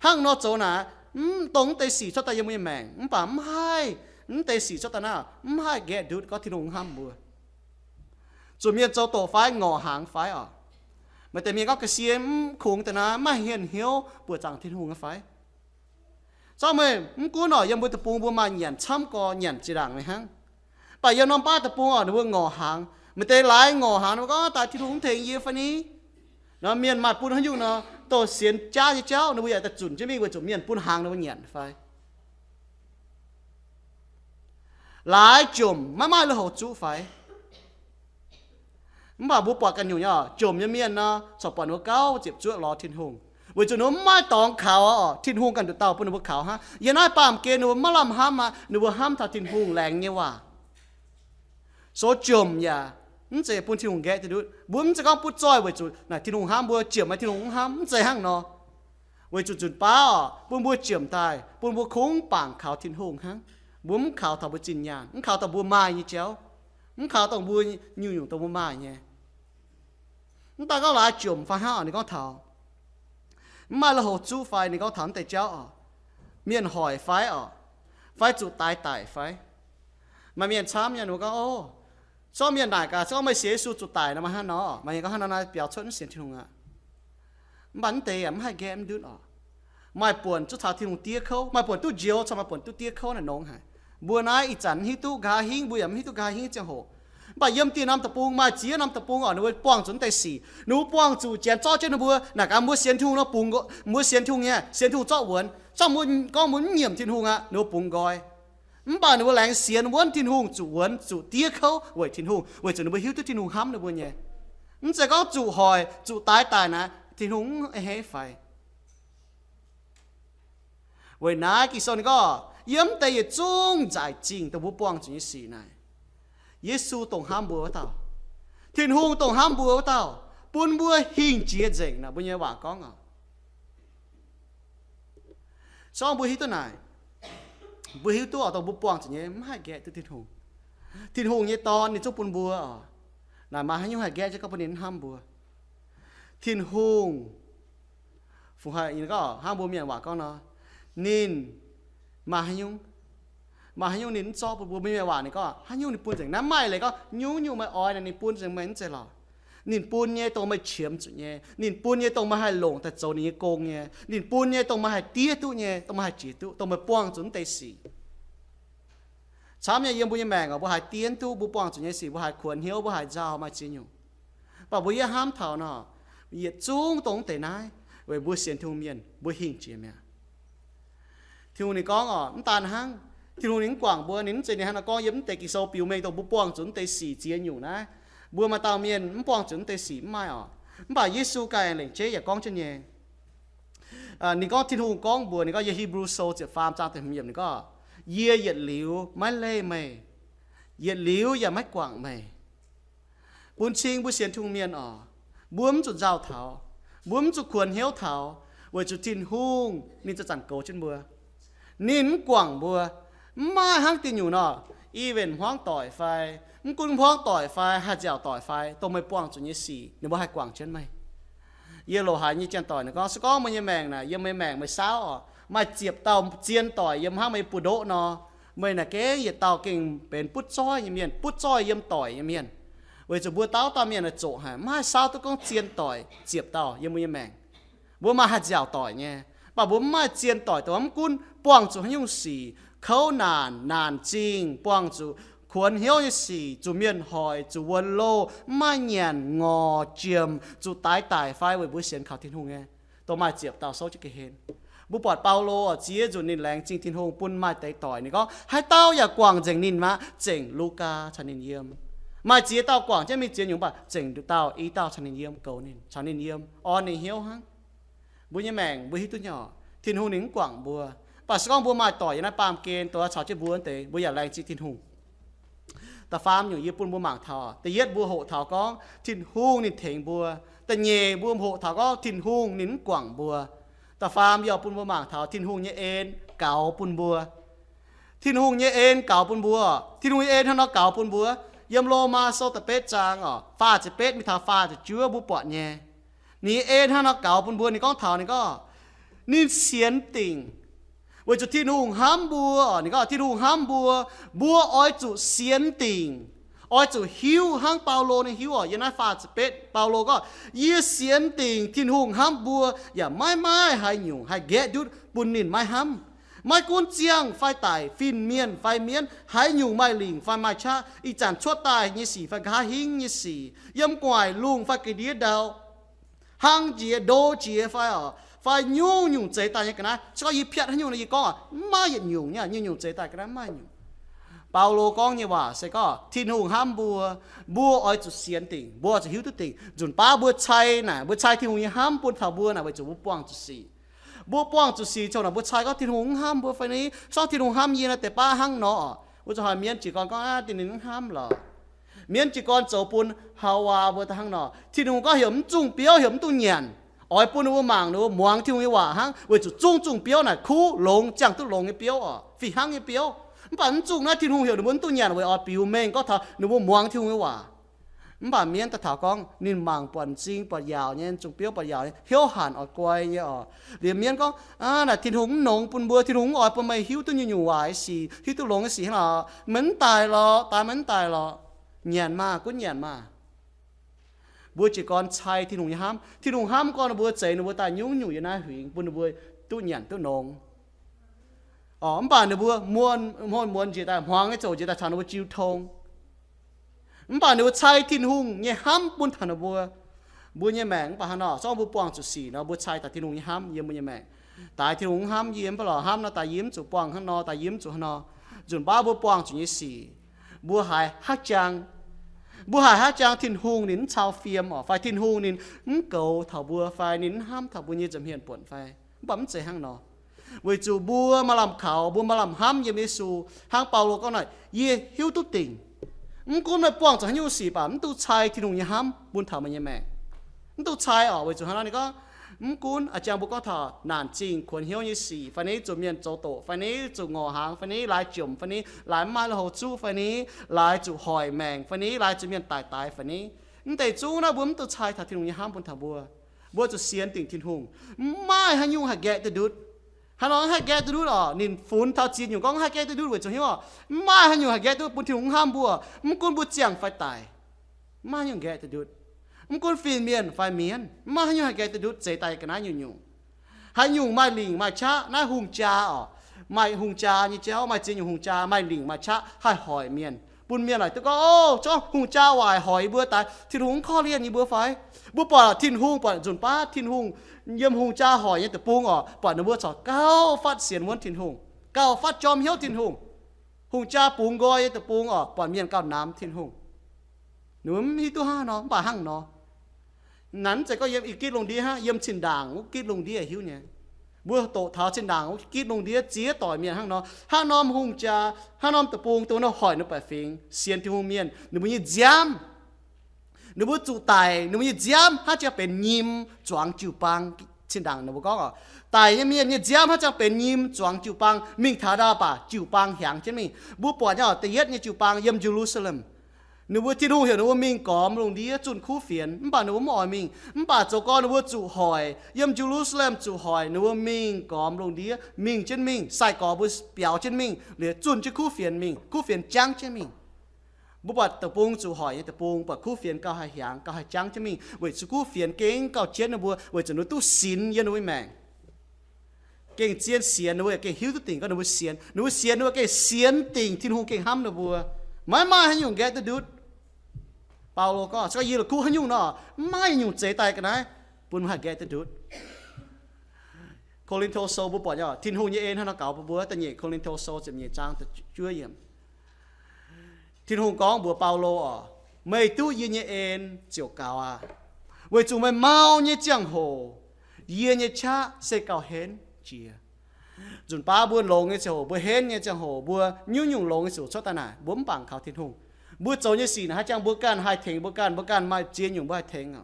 Hnangv nor zoux naaic, mv dongh mv deix sic cuotv daaih yiem mbuo nyei maengc, mv baac mv haih, mv deix sic cuotv daaih naaiv mv haih nqaeqv ndutv gorngv Tin-Hungh hnamv mbuo. Zuqc mienh zoux doqc fai ngorc hnaangx fai oc. Maaih deix mienh gorngv ga'sie mv kungx daaih naaiv maiv hienh hnyouv buoqc zaangc Tin-Hungh fai. Zorqv meih mv gunv oc, yiem mbuo deic-bung mbuo maaih nyanc camv gorx nyanc zinh ndaangc nyei hnangv. Baac yiem norm baav deic-bung oc, ninh mbuo ngorc hnaangx. Maaih deix laaix ngorc hnaangx, ninh mbuo gorngv, daaih Tin-Hungh mv tengx yie fai ni? Nor mienh maaih bun haaix nyungc nor, douz sienx jaav nyei jauv, ninh mbuo yaac daaih zunc jienv mingh weic zuqc mienh bun hnaangx ninh mbuo nyanc fai. Laaix jomc maiv maaih lui-houx zuqv fai? Mv baac mbuo buatc ganh nyungc nyei oc, jomc nyei mienh nor, corc buatc ninh mbuo gauh ziepc zuoqv lorz Tin-Hungh, weic zuqc ninh mbuo mv maaih dorngx kaux oc. Tin-Hungh ganh nduqc dauh bun ninh mbuo kaux hnangv. Yiem naaiv baamh gen ninh mbuo maiv lamh hnamv aqv, ninh mbuo hnamv taux Tin-Hungh laengz nyei waac. Sou jomc yaac mv zeiz bun Tin-Hungh nqaeqv duqv ndutv. Mbuo mv zeiz gorngv butv zoih weic zuqc naaic Tin-Hungh hnamv mbuo, jomc maaih Tin-Hungh mv hnamv, mv zeiz hnangv nor. Weic zuqc nzunc baav oc, bun mbuo jomc daaih, bun mbuo kungx bangc kaux Tin-Hungh hnangv. Mbuo mv kaux taux mbuo zinh nyaanh, mv kaux taux mbuo maaih nyei jauv, mv kaux dongh mbuo nyungc-nyungc dongh mbuo maaih nyei. Mv daaih gorngv laaix jomc fai hnangv oc, ninh gorngv taux mv maaih lui-houx zuqv fai, ninh gorngv taux mv deix jauv oc, mienh hoic fai oc, fai zuqc daix daic fai. Maaih mienh camv nyei ninh mbuo gorngv, o, se gorngv mienh naaic gaax, se gorngv meih sienx Yesu zuqc daic nor, maaih hnangv nor. Maaih mienh gorngv hnangv nor naaiv biaux cuotv mv sienx Tin-Hungh aqv. Mv baac mv deix yaac mv haih nqaeqv mv ndutv oc. Maaih buonc zuqc caux Tin-Hungh diev kouv, maaih buonc duqv njoux, caux maaih buonc duqv diev kouv naaic nongx haic. Mbuo naaiv ih zanc mv hiuv duqv nqa'haav hingv, mbuo yaac mv hiuv duqv nqa'haav hingv ziangh hoc. Mv baac yiem dieh norm deic-bung maaih ziex norm deic-bung oc, ninh mbuo buangh zuqc mv deix sic. Ninh mbuo buangh zuqc Janx zorqv jienv ninh mbuo naaic gaax, mbuo sienx Tin-Hungh nor bungx, mbuo sienx Tin-Hungh nyei, sienx Tin-Hungh zorqv wuonx. Zorqv mbuo gorngv mbuo mv nyiemc Tin-Hungh aqv, ninh mbuo bungx nqoi. Mv baac ninh mbuo laengz sienx wuonv Tin-Hungh, zuqc wuonx, zuqc diev kouv weic Tin-Hungh, weic zuqc ninh mbuo hiuv duqv Tin-Hungh hnamv ninh mbuo nyei. Mv zeiz gorngv zuqc hoic, zuqc daix daic naaic Tin-Hungh mv a'hneiv fai. Weic naaiv Ging-Sou ninh gorngv, yiem mv deix yietc zungv nzaic zingh dongh mbuo buangh zuqc nyei sic naaic, Yesu dongh hnamv mbuo wuov dauh, Tin-Hungh dongh hnamv mbuo wuov dauh, bun mbuo hingh jiex nzengc naaic, mbuo nyei waac gorngv oc. Se gorngv mbuo hiuv duqv naaic, mbuo hiuv duqv oc, dongh mbuo buangh zuqc nyei mv haih nqaeqv duqv Tin-Hungh. Tin-Hungh nyei Dorn ninh zungv bun mbuo oc. Naaic maaih haaix nyungc haih nqaeqv jienv gorngv bun ninh mv hnamv mbuo? Tin-Hungh, fungc haic ninh gorngv hnangv mbuo mienh waac gorngv nor, ninh maaih haaix nyungc, maaih haaix nyungc ninh mv zorqv bun mbuo. Mbuo mienh waac ninh gorngv haaix nyungc ninh bun nzengc naaiv, maaih leiz gorngv nyungc-nyungc meih oix naaic ninh bun nzengc meih mv zeiz lorqc. Ninh bun nyei dongh meih qiemx zuqc nyei, ninh bun nyei dongh meih haih longc daaih zoux ninh nyei gong nyei, ninh bun nyei dongh meih haih diev duqv nyei, dongh meih haih jiex duqv, dongh meih buangh zuqc mv deix sic. Camv nyei yiem mbuo nyei maengc oc, mbuo haiz diev duqv, mbuo buangh zuqc nyei sic, mbuo haiz kuonx hnyouv, mbuo haiz nzauh, maaih ziex nyungc. Mv baac mbuo yie hnamv taux nor, yietc zungv dongh mv deix naaiv weic mbuo sienx Tin-Hungh mienh mbuo hingh jiex mi'aqv. Tin-Hungh ninh gorngv oc, mv daan hnangv, Tin-Hungh ninh mv guangc mbuo, ninh mv zeiz ninh hnangv nor gorngv yiem mv deix Ging-Sou biux mengh dongh mbuo buangh zuqc mv deix sic ziex nyungc naaiv, mbuo maaih dauh mienh mv buangh zuqc mv deix sic mv maaih oc. Mv baac Yesu ganh lengc jeiv yaac gorngv jienv nyei. Ninh gorngv, Tin-Hungh gorngv mbuox ninh gorngv, yiem Hipv^lu Sou ziepc faam zaang da'hmz yiemc ninh gorngv, yie yietc liuz maiv leih meih, yietc liuz yaac maiv guangc meih. Bun cing mbuo sienx Tin-Hungh mienh oc, mbuo mv zuqc nzauh taux, mbuo mv zuqc kuonx hnyouv taux, weic zuqc Tin-Hungh ninh zanc-zanc goux jienv mbuo. Ninh mv guangc mbuo. Mv maaih hnangv diuh nyungc nor, even hmuangv doic fai, mv gunv hmuangv doic fai, haih nziaauc doic fai, dongh meih buangh zuqc nyei sic ninh mbuo haih guangc jienv meih. Yie loc haiz nyei janx-doic ninh gorngv, se gorngv meih nyei maengc naaic, yiem meih maengc meih saauv oc, maaih ziepc dauh zien doic yiem hnangv meih nyei buoz-ndoqv nor, meih naaic gengh yietc dauh gengh benx butv zoih nyei mienh, butv zoih yiem doic nyei mienh. Weic zuqc mbuo dauh dauh mienh naaic zoqc haic, mv haih saauv duqv gorngv zien doic ziepc dauh yiem mbuo nyei maengc. Mbuo maaih haih nziaauc doic nyei, mv baac mbuo mv maaih zien doic dongh mv gunv buangh zuqc haaix nyungc sic, kouv naanc, naanc zingh, buangh zuqc kuonx hnyouv nyei sic, zuqc mienh hoic, zuqc wuonx loh, mv maaih nyanc, ngorc, jiem, zuqc daix daic fai, weic mbuo sienx kaux Tin-Hungh nyei, dongh maaih ziepc dauh souv jienv ga'hlen. Mbuo buatc Baulo oc, ziex nzunc ninh laengz zingh Tin-Hungh bun maaih deix doic, ninh gorngv haaix dauh yaac guangc nzengc ninh maah, zengc Lugaa caux ninh yiem. Maaih ziex dauh guangc jienv mingh ziex nyungc, mv baac zengc nduqc dauh, i dauh caux ninh yiem, goux ninh, caux ninh yiem, orn ninh hnyouv hnangv. Mbuo nyei maengc mbuo hiuv duqv nyei oc, Tin-Hungh ninh mv guangc mbuo. Mv baac se gorngv mbuo maaih doic yiem naaiv baamh gen dongh caux jienv mbuo wuov deix, mbuo yaac laengz zingh Tin-Hungh. Da'faam nyungc yie bun mbuo mangc taux, da'yietv mbuo hoqc taux gorngv Tin-Hungh ninh tengx mbuo. Da'nyeic mbuo hoqc taux gorngv Tin-Hungh ninh mv guangc mbuo. Da'faam yie bun mbuo mangc taux Tin-Hungh nyei en gaux bun mbuo. Tin-Hungh nyei en gaux bun mbuo. Tin-Hungh nyei en hnangv nor gaux bun mbuo. Yiem Lomaa Sou da'betv zaang oc, faah ziepc betv mingh taux faah ziepc juov mbuo buatc nyei. Ninh nyei en hnangv nor gaux bun mbuo. Ninh gorngv taux ninh gorngv, ninh sienx dingc, weic zuqc Tin-Hungh hnamv mbuo. Ninh gorngv Tin-Hungh hnamv mbuo, mbuo oix zuqc sienx dingc, oix zuqc hiuv hnangv Baulo ninh hiuv oc. Yiem naaiv faah ziepc betv Baulo gorngv, yie sienx dingc Tin-Hungh hnamv mbuo, yaac maiv maaih haaix nyungc haih nqaeqv ndutv bun ninh maiv hnamv. Maiv gunv ziangh fai daic, fin-mienh fai mienv, haaix nyungc maaih lingc fai maaih qaqv, ih zanc cuotv daaih nyei sic fai nqa'haav hingv nyei sic, yiem gu'nguaaic lungh fai ga'ndiev ndau, hlang jiex ndo jiex fai oc, fai nyungc-nyungc zeix daaih nyei ga'naaiv. Se gorngv yie piatv haaix nyungc nor yie gorngv oc, mv maaih yietc nyungc nyei, nyungc-nyungc zeix daaih ga'naaiv mv maaih nyungc. Baulo gorngv nyei waac se gorngv Tin-Hungh hnamv mbuo, mbuo oix zuqc sienx dingc, mbuo oix zuqc hiuv duqv dingc. Nzunc baav mbuo cai naaic, mbuo cai Tin-Hungh nyei hnamv bun taux mbuo naaic weic zuqc mbuo buangh zuqc sic. Mbuo buangh zuqc sic ziouc naaic mbuo cai gorngv Tin-Hungh mv hnamv mbuo fai ni? Sorng Tin-Hungh hnamv yie naaiv deix baav hnangv nor. Mbuo zuqc hoic mienv jiez gorn gorngv, aa, ninh mv hnamv lorqc. Mienv jiez gorn zoux bun Haawaa mbuo daaih hnangv nor. Tin-Hungh gorngv heuc mv zungh biouv, heuc mv dungx nyanc, oix bun ninh mbuo mangc ninh mbuo muangx Tin-Hungh nyei waac hnangv, weic zuqc zungv zungh biouv naaic kuv longx, ziangh duqv longx nyei biouv oc, fih hnangv nyei biouv. Mv baac mv zungh naaiv Tin-Hungh heuc ninh mbuo mv dungx nyanc weic oix biux mengh gorngv taux ninh mbuo muangx Tin-Hungh nyei waac. Mv baac mienv daaih taux gorngv ninh mangc buatc m'zing buatc yaauc nyei, zungh biouv buatc yaauc nyei, hnyouv hanc oix guai nyei oc. Liuz mienv gorngv, aa, naaic Tin-Hungh mv nongx bun mbuo, Tin-Hungh mv oix bun meih hiuv duqv nyungc-nyungc waaic sic, hiuv duqv longx nyei sic hnangv lorqc, meih mv daaih lorqc, daaih meih mv daaih lorqc. Nyanc maah, gunv nyanc maah. Mbuo jiez gorn cai Tin-Hungh nyei hnamv. Tin-Hungh hnamv gorngv ninh mbuo zeix ninh mbuo daaih nyungc-nyungc yiem naaiv huingx bun ninh mbuo duqv nyanc duqv nongx. Oc, mv baac ninh mbuo muonz, muonz, muonz njiec daaih, hmuangx nyei ziouc njiec daaih caux ninh mbuo jiu tong. Mv baac ninh mbuo cai Tin-Hungh nyei hnamv bun taux ninh mbuo. Mbuo nyei maengc mv baac hnangv nor, zorngv mbuo buangh zuqc sic nor, mbuo cai taux Tin-Hungh nyei hnamv yiem mbuo nyei maengc. Daaix Tin-Hungh mv hnamv yie mv baac lorqc, hnamv nor daaix yie mv zuqc buangh hnangv nor, daaix yie mv zuqc hnangv nor. Nzunc baav mbuo buangh zuqc nyei sic, mbuo haiz haaix jang, mbuo haiz haaix jang Tin-Hungh ninh mv cau fiem oc, fai Tin-Hungh ninh mv goux taux mbuo, fai ninh mv hnamv taux mbuo nyei nza'hmien buonc fai? Mv baac mv zeiz hnangv nor. Weic zuqc mbuo maaih lamh kaux, mbuo maaih lamh hnamv yiem Yesu. Hnangv Baulo gorngv naaic, yie hiuv duqv dingc, mv gunv meih buangh zuqc haaix nyungc sic baac mv duqv cai Tin-Hungh nyei hnamv bun taux meih nyei maengc. Mv duqv cai oc. Weic zuqc hnangv naaiv ninh gorngv, mv gunv a'jang mbuo gorngv taux naanc zingh kuonx hnyouv nyei sic fai ni, zuqc mienh zoux doqc fai ni, zuqc ngorc hnaangx fai ni, laaix jomc fai ni, laaix mv maaih lui-houx zuqv fai ni, laaix zuqc hoic maengc fai ni, laaix zuqc mienh daic daaix fai ni, mv deix zungv naaiv mbuo mv duqv cai taux Tin-Hungh nyei hnamv bun taux mbuo. Mbuo zuqc sienx dingc Tin-Hungh. Mv maaih haaix nyungc haih nqaeqv duqv ndutv. Haaix nor mv haih nqaeqv duqv ndutv oc? Ninh funx taux ziex nyungc gorngv haih nqaeqv duqv ndutv weic zuqc haaix nyungc oc? Mv maaih haaix nyungc haih nqaeqv duqv bun Tin-Hungh mv hnamv mbuo. Mv gunv mbuo ziangh fai daic, mv maaih haaix nyungc nqaeqv duqv ndutv. Mv gunv fin-mienh fai mienh, mv maaih haaix nyungc haih nqaeqv duqv ndutv zeix daaih ga'naaiv nyungc-nyungc. Haaix nyungc maaih lingc maaih qaqv, naaiv hungh jaa oc, maaih hungh jaa nyei jauv, maaih ziex nyungc hungh jaa maaih lingc maaih qaqv haih hoic mienh, bun mienh laaic duqv gorngv, o, zorngv hungh jaa waaic hoic yie mbuo daaih, Tin-Hungh mv korv-lienh yie mbuo fai? Mbuo buatc Tin-Hungh, buatc nzunc baav Tin-Hungh yiem hungh jaa hoic nyei deic-bung oc, buatc ninh mbuo corc gauh fatv sienx wuonv Tin-Hungh, gauh fatv jorm hnyouv Tin-Hungh. Hungh jaa bungx nqoi nyei deic-bung oc, buatc mienh gauh namx Tin-Hungh. Ninh mbuo mv hiuv duqv hnangv nor, mv baac hnangv nor. Naaiv mv zeiz gorngv yiem ih gitv lungh ndiev hnangv, yiem zinh ndaangc wuov gitv lungh ndiev hiuv nyei. Mbuo doqc taux zinh ndaangc wuov gitv lungh ndiev ziex doic mienh hnangv nor, hnangv norm hungh jaa, hnangv norm deic-bung, deic-bung nor hoic ninh baeqc fingx, sienx Tin-Hungh mienh, ninh mbuo nyei nziaamv, ninh mbuo zuqc daic, ninh mbuo nyei nziaamv hnangv jang benx nyim zuangx jiu-baang. Zinh ndaangc ninh mbuo gorngv oc, daic nyei mienh nyei nziaamv hnangv jang benx nyim zuangx jiu-baang, mingh taux ndau baac jiu-baang hiaangx jienv mingh. Mbuo buatc nyei oc, da'yietv nyei jiu-baang yiem Ye^lu^saa^lem. Ninh mbuo, Tin-Hungh heuc ninh mbuo mingh gormx lungh ndiev zunh kuv fienx, mv baac ninh mbuo mv oix mingh. Mv baac zoux gorn ninh mbuo zuqc hoic, yiem Ye^lu^saa^lem zuqc hoic, ninh mbuo mingh gormx lungh ndiev, mingh jienv mingh, sai-gorx mbuo biaux jienv mingh, liuz zunh jienv kuv fienx mingh, kuv fienx jangv jienv mingh. Mbuo buatc deic-bung zuqc hoic nyei deic-bung, buatc kuv fienx gauh haih hiaangx, gauh haih jangv jienv mingh, weic zuqc kuv fienx gengh gauh jienv ninh mbuo, weic zuqc ninh mbuo duqv sinx yiem ninh mbuo maengc. Gengh zien sienx ninh mbuo, gengh hiuv duqv dingc gorngv ninh mbuo sienx, ninh mbuo sienx ninh mbuo gengh sienx dingc Tin-Hungh gengh hnamv ninh mbuo. Maiv maaih haaix nyungc nqaeqv duqv ndutv. Baulo gorngv, se gorngv yie la'kuqv haaix nyungc nor, mv maaih nyungc zeix daaih ga'naaiv bun mbuo haih nqaeqv duqv ndutv. Ko^lin^to Sou mbuo buatc nyei, Tin-Hungh nyei en hnangv nor gaux bun mbuo. Da'nyeic Ko^lin^to Sou ziepc nyeic zaang da'juov yiemc. Tin-Hungh gorngv mbuox Baulo oc, meih duqv yie nyei en ziouc gaux aqv, weic zuqc meih mau nyei ziangh hoc, yie nyei qaqv se gauh henv jiex. Nzunc baav mbuo longx nyei ziangh hoc, mbuo henv nyei ziangh hoc, mbuo nyungc-nyungc longx nyei ziangh hoc cuotv daaih naaic, mbuo mv bangc kaux Tin-Hungh. Mbuo zoux nyei sic naaic haih jangx mbuo ganh, haih tengx mbuo ganh, mbuo ganh maaih ziex nyungc mbuo haih tengx.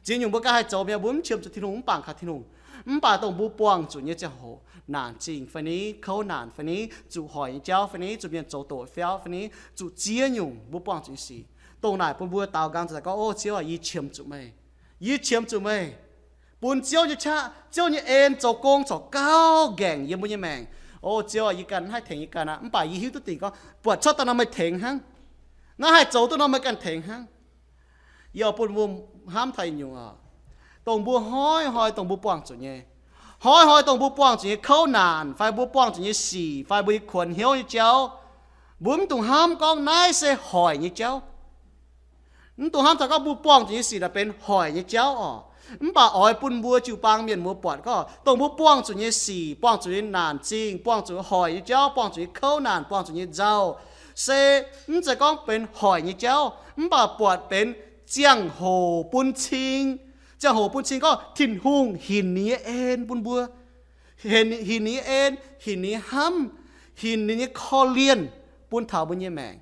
Ziex nyungc mbuo ganh haih zoux mi'aqv, mbuo mv qiemx zuqc Tin-Hungh, mv bangc kaux Tin-Hungh. Mv baac dongh mbuo buangh zuqc nyei ziangh hoc, naanc zingh fai ni, kouv naanc fai ni, zuqc hoic nyei jauv fai ni, zuqc mienh zoux doqc fiauv fai ni, zuqc ziex nyungc mbuo buangh zuqc nyei sic. Dongh naaic bun mbuo daaux nqangc zaqc gorngv, O Ziouv aac, yie qiemx zuqc meih. Yie qiemx zuqc meih. Bun Ziouv nyei qaqv, Ziouv nyei en zoux gong corc gauh nqaengc yiem mbuo nyei maengc. O Ziouv aac, yie ganh mv haih tengx yie ganh aqv, mv baac yie hiuv duqv dingc gorngv buatc cuotv daaih nor meih tengx hnangv. Naaiv haih zoux duqv nor meih ganh tengx hnangv. Yie oix bun mbuo hnamv taux nyungc oc, dongh mbuo hnoi-hnoi dongh mbuo buangh zuqc nyei, hnoi-hnoi dongh mbuo buangh zuqc nyei kouv naanc fai mbuo buangh zuqc nyei sic fai mbuo nyei kuonx hnyouv nyei jauv, mbuo mv dungx hnamv gorngv naaiv se hoic nyei jauv. Mv dungx hnamv taux gorngv mbuo buangh zuqc nyei sic naaic benx hoic nyei jauv oc. Mv baac oix bun mbuo jiu-baang mienh muoz buatc gorngv dongh mbuo buangh zuqc nyei sic, buangh zuqc nyei naanc zingh, buangh zuqc hoic nyei jauv, buangh zuqc nyei kouv naanc, buangh zuqc nyei nzauh, se mv zeiz gorngv benx hoic nyei jauv, mv baac buatc benx ziangh hoc bun cing. Ziangh hoc bun cing gorngv Tin-Hungh hinc ninh nyei en bun mbuo, hinc ninh nyei en, hinc ninh nyei hnamv, hinc ninh nyei korv-lienh bun taux mbuo nyei maengc.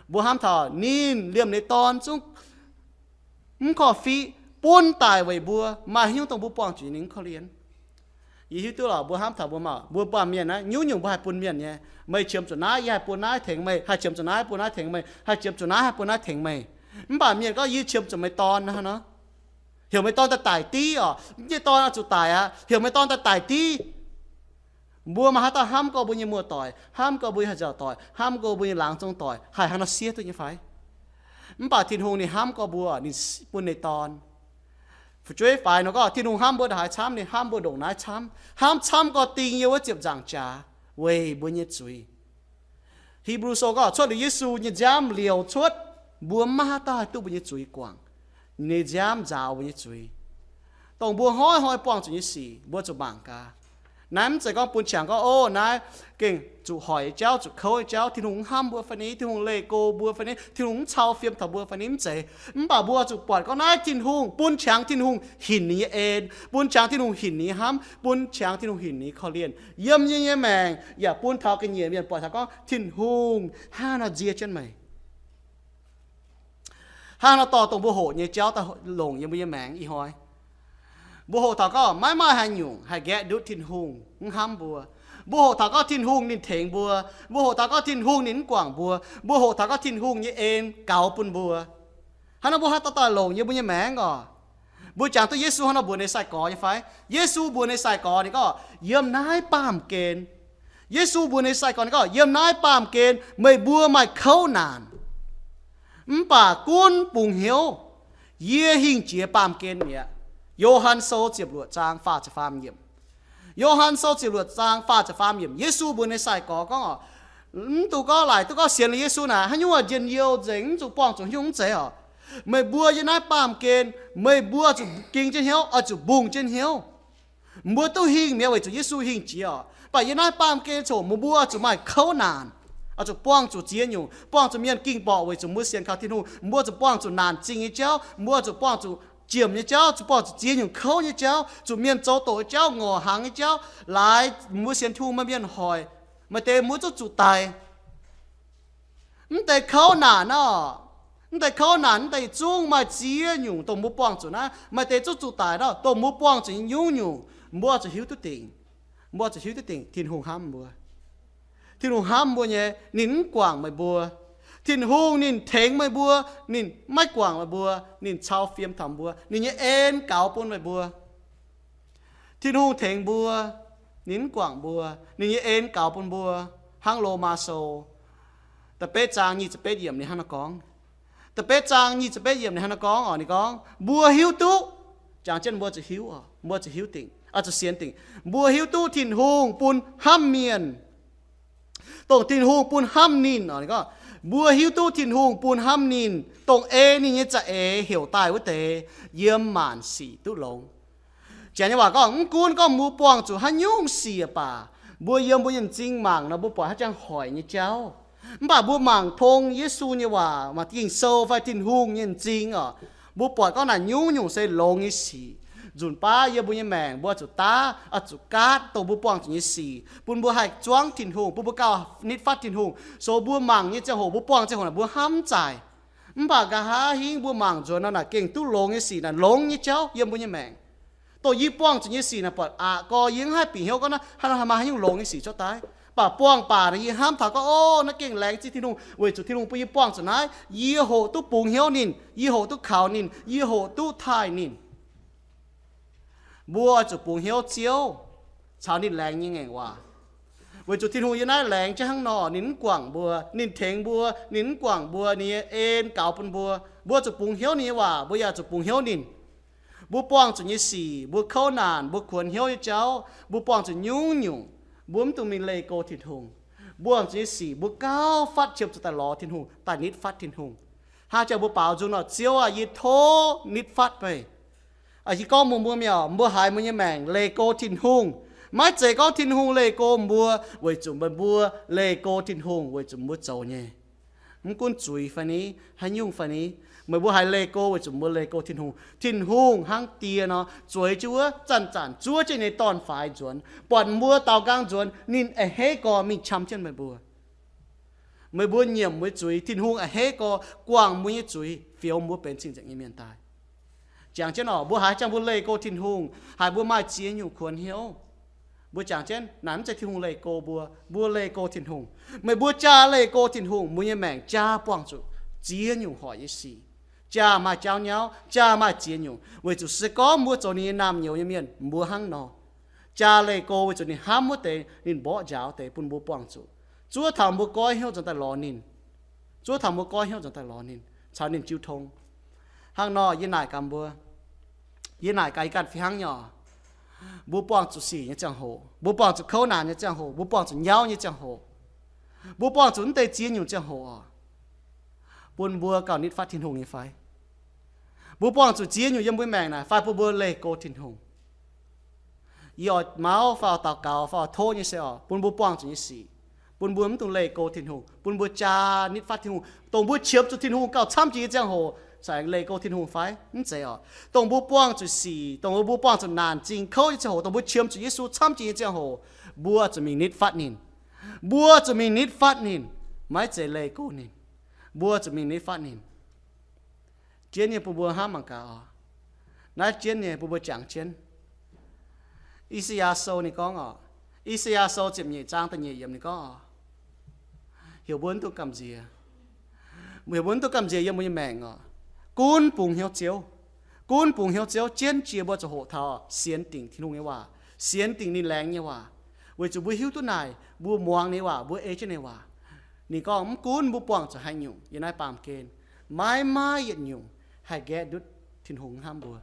Mbuo hnamv taux ninh liemh ninh nyei Dorn zungv mv korv-fiqv bun daic weic mbuo, maaih haaix nyungc dongh mbuo buangh zuqc ninh mv korv-lienh? Yie hiuv duqv lorqc, mbuo hnamv taux mbuo maah, mbuo buangh mienh naaiv nyungc-nyungc mbuo haih bun mienh nyei. Meih qiemx zuqc naaiv, yie haih bun naaiv tengx meih, haih qiemx zuqc naaiv, bun naaiv tengx meih, haih qiemx zuqc naaiv, haih bun naaiv tengx meih. Mv baac mienh gorngv, Yie qiemx zuqc meih dorn hnangv nor. Heuc meih dorn daaih daic div oc. Mv nyei dorn oix zuqc daic aqv. Heuc meih dorn daaih daic div. Mbuo maaih haaix dauh hnamv gorx mbuo nyei muoz-doic, hnamv gorx mbuo nyei haih nziaauc doic, hnamv gorx mbuo nyei laangz zong doic haih hnangv nor siev duqv nyei fai? Mv baac Tin-Hungh ninh hnamv gorx mbuo, ninh bun ninh dorn. Fu'jueiv faix nor gorngv Tin-Hungh hnamv mbuo ndongc haaix camv, ninh hnamv mbuo ndongc naaiv camv, hnamv camv gorx ding yiem wuov ziepc nzaangc jaax weic mbuo nyei zuiz. Hipv^lu Sou gorngv cuotv liuz Yesu nyei nziaamv liouc cuotv, mbuo maiv haaix dauh haih duqv mbuo nyei zuiz guangc. Ninh nyei nziaamv nzaaux mbuo nyei zuiz. Dongh mbuo hnoi-hnoi buangh zuqc nyei sic mbuo zuqc mangc gaax. Naaiv mv zeiz gorngv bun qangx gorngv, O, naaiv gengh zuqc hoic nyei jauv, zuqc kouv nyei jauv, Tin-Hungh mv hnamv mbuo fai ni, Tin-Hungh leih go mbuo fai ni, Tin-Hungh mv cau fiem taux mbuo fai ni, mv zeiz. Mv baac mbuo zuqc buatc gorngv naaiv Tin-Hungh bun qangx, Tin-Hungh hinc ninh nyei en, bun qangx Tin-Hungh hinc ninh nyei hnamv, bun qangx Tin-Hungh hinc ninh nyei korv-lienh yiem yie nyei maengc, yaac bun taux ga'nyiec mienh buatc taux gorngv Tin-Hungh hnangv nor nzie jienv meih. Hnangv nor dorh dongh mbuo hoqc nyei jauv daaih longc yiem mbuo nyei maengc ih hnoi. Mbuo hoqc taux gorngv maiv maaih haaix nyungc haih nqaeqv ndutv Tin-Hungh mv hnamv mbuo. Mbuo hoqc taux gorngv Tin-Hungh ninh tengx mbuo. Mbuo hoqc taux gorngv Tin-Hungh ninh mv guangc mbuo. Mbuo hoqc taux gorngv Tin-Hungh nyei en gaux bun mbuo. Hnangv nor mbuo haaix dauh daaih longc yiem mbuo nyei maengc oc? Mbuo jangx duqv Yesu hnangv nor mbuox ninh sai-gorx nyei fai? Yesu mbuox ninh sai-gorx ninh gorngv, Yiem naaiv baamh gen. Yesu mbuox ninh sai-gorx ninh gorngv, Yiem naaiv baamh gen meih mbuo maaih kouv naanc, mv baac gunv bungx hnyouv. Yie hingh jiex baamh gen mi'aqv. Yo^han Sou ziepc luoqc zaang faah ziepc faam yiemc. Yo^han Sou ziepc luoqc zaang faah ziepc faam yiemc, Yesu mbuox ninh sai-gorx gorngv oc, mv dungx gorngv laaic duqv gorngv sienx liuz Yesu naaic haaix nyungc njien-youh nzengc, mv zuqc buangh zuqc haaix nyungc, mv zeiz oc. Meih mbuo yiem naaiv baamh gen, meih mbuo zuqc ging jienv hnyouv, oix zuqc mbungh jienv hnyouv. Mbuo duqv hingh mi'aqv weic zuqc Yesu hingh jiex oc. Mv baac yiem naaiv baamh gen coc mbuo zuqc maaih kouv naanc, oix zuqc buangh zuqc ziex nyungc, buangh zuqc mienh ging borqc weic zuqc mbuo sienx kaux Tin-Hungh. Mbuo zuqc buangh zuqc naanc zingh nyei jauv, mbuo zuqc buangh zuqc jiemc nyei jauv, zuqc buangh zuqc ziex nyungc kouv nyei jauv, zuqc mienh zoux doqc nyei jauv, ngorc hnaangx nyei jauv, laaix mbuo sienx Tin-Hungh maaih mienh hoic, maaih deix mbuo zungv zuqc daic. Mv deix kouv naanc nor, mv deix kouv naanc, mv deix zungv maaih ziex nyungc dongh mbuo buangh zuqc naaiv. Maaih deix zungv zuqc daic nor, dongh mbuo buangh zuqc nyei nyungc-nyungc, mbuo zuqc hiuv duqv dingc. Mbuo zuqc hiuv duqv dingc Tin-Hungh hnamv mbuo. Tin-Hungh hnamv mbuo nyei, ninh mv guangc meih mbuo. Tin-Hungh ninh tengx meih mbuo, ninh maiv guangc meih mbuo, ninh cau fiem taux mbuo, ninh nyei en gaux bun meih mbuo. Tin-Hungh tengx mbuo, ninh mv guangc mbuo, ninh nyei en gaux bun mbuo. Hnangv Lomaa Sou da'betv zaang nyic ziepc betv yiemc ninh hnangv naaiv gorngv. Da'betv zaang nyic ziepc betv yiemc ninh hnangv naaiv gorngv oc, ninh gorngv, mbuo hiuv duqv, jangx jienv mbuo zuqc hiuv, mbuo zuqc hiuv dingc, zuqc sienx dingc. Mbuo hiuv duqv Tin-Hungh bun hnamv mienh, dongh Tin-Hungh bun hnamv ninh oc. Ninh gorngv, mbuo hiuv duqv Tin-Hungh bun hnamv ninh, dongh ei ninh nyei za'eix heuc daaih wuov deix, yiem maanc sic duqv longx. Janx nyei waac gorngv, mv gunv gorngv mbuo buangh zuqc haaix nyungc sic baac, mbuo yiem mbuo nyei m'zing mangc nor, mbuo buatc haaix jangx hoic nyei jauv. Mv baac mbuo mangc tong Yesu nyei waac, mangc Ging-Sou fai Tin-Hungh nyei m'zing oc, mbuo buatc gorngv naaic nyungc-nyungc se longx nyei sic. nzunc baav yiem mbuo nyei maengc, mbuo oix zuqc daav, oix zuqc gaatv dongh mbuo buangh zuqc nyei sic, bun mbuo haih zuangv Tin-Hungh, bun mbuo gauh nitv fatv Tin-Hungh. So mbuo mangc nyei ziangh hoc, mbuo buangh ziangh hoc naaic, mbuo hnamv zaaic. Mv baac nqa'haav hingv mbuo mangc nzuonx nor, naaic gengh duqv longx nyei sic naaic, longx nyei jauv yiem mbuo nyei maengc. Dongh yie buangh zuqc nyei sic naaic, buatc aqc gorx yie mv haih bieqc hnyouv gorngv naaiv haaix nor maaih haaix nyungc longx nyei sic cuotv daaih. Mv baac buangh baac naaic, yie hnamv taux gorngv, o, naaiv gengh laengz zingh Tin-Hungh, weic zuqc Tin-Hungh bun yie buangh zuqc naaiv, yie hoqc duqv bungx hnyouv ninh, yie hoqc duqv kaux ninh, yie hoqc duqv taaih ninh. Mbuo oix zuqc bungx hnyouv Ziouv caux ninh laengz nyei ngaengc waac. Weic zuqc Tin-Hungh yiem naaiv laengz jienv hnangv nor, ninh mv guangc mbuo, ninh tengx mbuo, ninh mv guangc mbuo, ninh nyei en gaux bun mbuo. Mbuo zuqc bungx hnyouv ninh nyei waac, mbuo yaac zuqc bungx hnyouv ninh. Mbuo buangh zuqc nyei sic, mbuo kouv naanc, mbuo kuonx hnyouv nyei jauv, mbuo buangh zuqc nyungc-nyungc, mbuo mv dungx mingh leih go Tin-Hungh. Mbuo buangh zuqc nyei sic, mbuo gauh fatv qiemx zuqc daaih lorz Tin-Hungh, daaih nitv fatv Tin-Hungh. Hnangv jangx mbuo baaux nzung nor, Ziouv aah, yie tov nitv fatv meih. Aa, yie gorngv mbuox mbuo mienh oc, mbuo haiz mbuo nyei maengc leih go Tin-Hungh, maiv zeiz gorngv Tin-Hungh leih go mbuo weic zuqc meih mbuo leih go Tin-Hungh weic zuqc mbuo zoux nyei. Mv gunv zuiz fai ni, haaix nyungc fai ni, meih mbuo haiz leih go weic zuqc mbuo leih go Tin-Hungh. Tin-Hungh hnangv die nor, zueiz jienv wuov zanc-zanc zuov jienv nyei dorn-faix nzuonx, buatc mbuo daaux nqaang nzuonx, ninh a'hneiv gorx mingh qam jienv meih mbuo. Meih mbuo nyiemc mbuo nyei zuiz, Tin-Hungh a'hneiv gorx guangc mbuo nyei zuiz, fioux mbuo benx cing-nzengc nyei mienh daaih. Jangx jienv oc, mbuo haiz jangx mbuo leih go Tin-Hungh, haiz mbuo maaih ziex nyungc kuonx hnyouv. Mbuo jangx jienv naaic, mv zeiz Tin-Hungh leih go mbuo, mbuo leih go Tin-Hungh. Meih mbuo jaa leih go Tin-Hungh, mbuo nyei maengc jaa buangh zuqc ziex nyungc hoic nyei sic, jaa maaih jaauv nyauv, jaa maaih ziex nyungc. Weic zuqc se gorngv mbuo zoux ninh nyei naamh nyouz nyei mienh, mbuo hnangv nor. Jaa leih go weic zuqc ninh hnamv wuov deix, ninh mborqv njaaux deix bun mbuo buangh zuqc. Zuov taux mbuo goiv hnyouv nzuonx daaih lorz ninh. Zuov taux mbuo goiv hnyouv nzuonx daaih lorz ninh, caux ninh jiu tong. Hnangv nor, yie naaic gaax mbuo, yie naaic gaax yie ganh fih hnangv nyei oc. Mbuo buangh zuqc sic nyei ziangh hoc, mbuo buangh zuqc kouv naanc nyei ziangh hoc, mbuo buangh zuqc nyauv nyei ziangh hoc, mbuo buangh zuqc mv deix ziex nyungc ziangh hoc oc, bun mbuo gauh nitv fatv Tin-Hungh nyei fai? Mbuo buangh zuqc ziex nyungc yiem mbuo maengc naaic fai bun mbuo leih go Tin-Hungh? Yie oix mauv fai oix daux gaux fai oix tov nyei se oc, bun mbuo buangh zuqc nyei sic, bun mbuo mv dungx leih go Tin-Hungh, bun mbuo jaa nitv fatv Tin-Hungh. Dongh mbuo qiemx zuqc Tin-Hungh gauh camv jiex nyei ziangh hoc, caux aengx leih go Tin-Hungh fai? Mv zeiz oc. Dongh mbuo buangh zuqc sic, dongh mbuo buangh zuqc naanc zingh kouv nyei ziangh hoc, dongh mbuo qiemx zuqc Yesu camv jiex nyei ziangh hoc, mbuo zuqc mingh nitv fatv ninh. Mbuo zuqc mingh nitv fatv ninh, maiv zeiz leih go ninh. Mbuo zuqc mingh nitv fatv ninh. Jienv nyei bun mbuo hnamv mangc gaax oc. Naaiv jienv nyei bun mbuo jangx jienv. I^saa^yaa Sou ninh gorngv oc, I^saa^yaa Sou ziepc nyeic zaang da'nyeic yiemc ninh gorngv oc, heuc mbuo mv dungx gamh nziex. Heuc mbuo mv dungx gamh nziex yiem mbuo nyei maengc oc. Gunv bungx hnyouv Ziouv. Gunv bungx hnyouv Ziouv jienv jiex mbuo ziouc hoqc taux sienx dingc Tin-Hungh nyei waac, sienx dingc ninh laengz nyei waac, weic zuqc mbuo hiuv duqv naaic, mbuo muangx ninh nyei waac, mbuo ei jienv ninh nyei waac. Ninh gorngv mv gunv mbuo buangh zuqc haaix nyungc yiem naaiv baamh gen, maiv maaih yietc nyungc haih nqaeqv ndutv Tin-Hungh hnamv mbuo.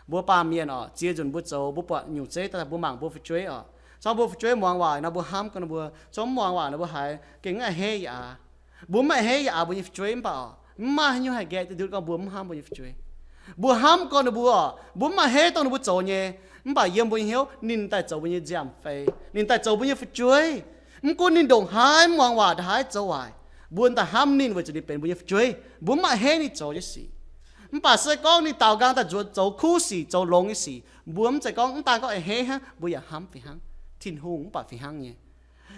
Mbuo baamh mienh oc, ziex nzunc mbuo zoux, mbuo buatc nyungc zeiv daaih mbuo mangc mbuo fu'jueiv oc. Zorqv mbuo fu'jueiv muangx waac nor, mbuo hnamv gorngv ninh mbuo, zorqv mv muangx waac nor, mbuo haiz gengh mv a'hneiv yaac aax. Mbuo mv a'hneiv yaac aax mbuo nyei fu'jueiv, mv baac oc, mv maaih haaix nyungc haih nqaeqv duqv ndutv gorngv mbuo mv hnamv mbuo nyei fu'jueiv. Mbuo hnamv gorngv ninh mbuo oc, mbuo mv a'hneiv dongh ninh mbuo zoux nyei, mv baac yiem mbuo nyei hnyouv ninh daaih zoux mbuo nyei nziaamv-fei, ninh daaih zoux mbuo nyei fu'jueiv. Mv gunv ninh ndongc haaix mv muangx waac, ndongc haaix zoux waaic, mbuo daaih hnamv ninh weic zuqc ninh benx mbuo nyei fu'jueiv. Mbuo mv a'hneiv ninh zoux nyei sic. Mv baac se gorngv ninh daaux nqaang daaih nzuonx zoux kuv sic, zoux longx nyei sic, mbuo mv zeiz gorngv mv daan gorngv a'hneiv hnangv, mbuo yaac hnamv fih hnangv. Tin-Hungh mv baac fih hnangv nyei.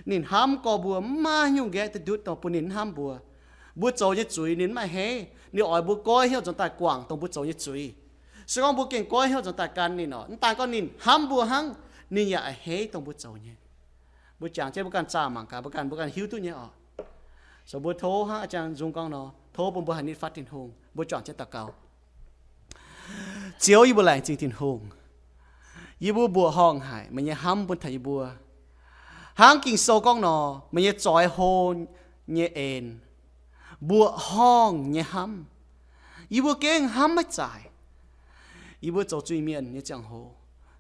Ninh hnamv gorngv mbuo mv maaih haaix nyungc nqaeqv duqv ndutv dongh bun ninh mv hnamv mbuo. Mbuo zoux nyei zuiz ninh mv a'hneiv. Ninh oix mbuo goiv hnyouv nzuonx daaih guangc dongh mbuo zoux nyei zuiz. Se gorngv mbuo gengh goiv hnyouv nzuonx daaih gan ninh oc, mv daan gorngv ninh hnamv mbuo hnangv, ninh yaac a'hneiv dongh mbuo zoux nyei. Mbuo jangx jienv mbuo ganh zaah mangc gaax, mbuo ganh, mbuo ganh hiuv duqv nyei oc. So mbuo tov hnangv a'jang nzung gorngv nor, tov bun mbuo haih nitv fatv Tin-Hungh. Mbuo juangc jienv daux gaux. Ziouv, yie mbuo laengz zingh Tin-Hungh. Yie mbuo mbuoqc horngh haic meih nyei hnamv bun taux yie mbuo. Hnangv Ging-Sou gorngv nor, meih nyei zoix hlo nyei en, mbuoqc horngh nyei hnamv, yie mbuo gengh hnamv maiv zaaic. Yie mbuo zoux zuiz mienh nyei ziangh hoc,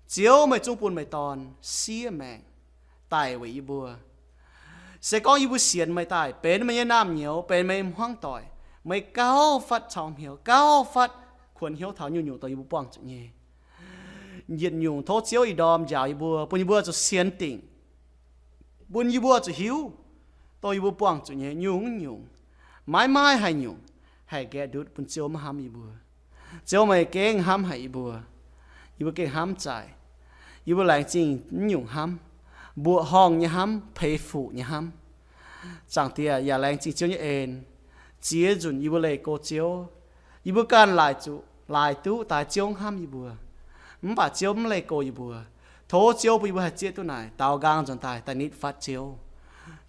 Ziouv meih zungv bun meih Dorn siev maengc daic weic yie mbuo. Se gorngv yie mbuo sienx meih daaih benx meih nyei naamh nyouz, benx meih nyei hmuangv doic, meih gauh fatv cau hmioux, gauh fatv kuonx hnyouv taux nyungc-nyungc dongh yie mbuo buangh zuqc nyei. Yietc nyungc tov Ziouv ih ndorm njaaux yie mbuo, bun yie mbuo zuqc sienx dingc, bun yie mbuo zuqc hiuv dongh yie mbuo buangh zuqc nyei nyungc-nyungc, maiv maaih haaix nyungc haih nqaeqv ndutv bun Ziouv maiv hnamv yie mbuo. Ziouv meih gengh hnamv haic yie mbuo. Yie mbuo gengh hnamv zaic. Yie mbuo laengz zingh nyungc hnamv, mbuoqc horngh nyei hnamv, peix fuqv nyei hnamv. Zaangc Diex, yaac laengz zingh Ziouv nyei en. Ziex nzunc yie mbuo leih go Ziouv. Yie mbuo ganh laaic zuqc, laaic duqv daaih Ziouv hnamv yie mbuo, mv baac Ziouv mv leih go yie mbuo. Tov Ziouv bun yie mbuo haih zieqv duqv naaic, daaux nqaang nzuonx daaih daaih nitv fatv Ziouv.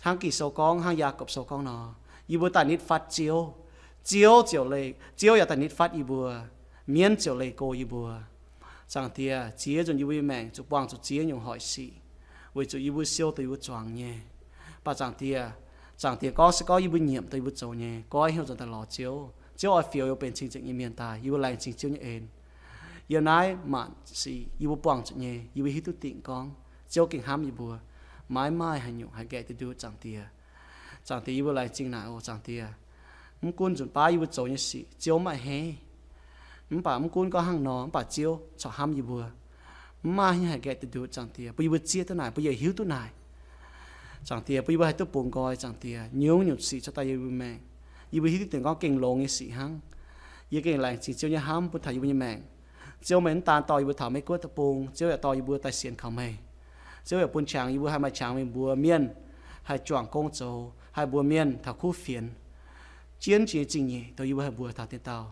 Hnangv Ging-Sou gorngv, hnangv Yaagorpc Sou gorngv nor, yie mbuo daaih nitv fatv Ziouv, Ziouv ziouc leih, Ziouv yaac daaih nitv fatv yie mbuo. Mienv ziouc leih go yie mbuo. Zaangc Diex, ziex nzunc yie mbuo nyei maengc zuqc buangh zuqc ziex nyungc hoic sic, weic zuqc yie mbuo siou dongh yie mbuo zuangx nyei. Mv baac Zaangc Diex, Zaangc Diex gorngv se gorngv yie mbuo nyiemc dongh yie mbuo zoux nyei, goiv hnyouv nzuonx daaih lorz Ziouv. Ziouv oix fioux yie mbuo benx cing-nzengc nyei mienh daaih. Yie mbuo laengz zingh Ziouv nyei en. Yiem naaiv maanc sic yie mbuo buangh zuqc nyei, yie mbuo hiuv duqv dingc gorngv Ziouv gengh hnamv yie mbuo, maiv maaih haaix nyungc haih nqaeqv duqv ndutv Zaangc Diex. Zaangc Diex, yie mbuo laengz zingh naaic oc Zaangc Diex. Mv gunv nzunc baav yie mbuo zoux nyei sic Ziouv maiv a'hneiv, mv baac mv gunv gorngv hnangv nor, mv baac Ziouv corc hnamv yie mbuo. Mv maaih haaix nyungc haih nqaeqv duqv ndutv Zaangc Diex, bun yie mbuo zieqv duqv naaic, bun yie hiuv duqv naaic. Zaangc Diex, bun yie mbuo haih duqv bungx nqoi Zaangc Diex. Nyungc-nyungc sic cuotv daaih yiem yie mbuo maengc, yie mbuo hiuv duqv dingc gorngv gengh longx nyei sic hnangv. Yie gengh laengz zingh Ziouv nyei hnamv bun taux yie mbuo nyei maengc. Ziouv, meih mv daan dorh yie mbuo taux Meiv-Guoqv deic-bung, Ziouv yaac dorh yie mbuo daaih sienx kaux meih. Ziouv yaac bun qangx yie mbuo haih maaih qangx meih mbuox mienh haih juangc gong zoux, haih mbuox mienh taux kuv fienx, jienv jiex nyei zingh nyeic dongh yie mbuo haih mbuox taux deix dauh.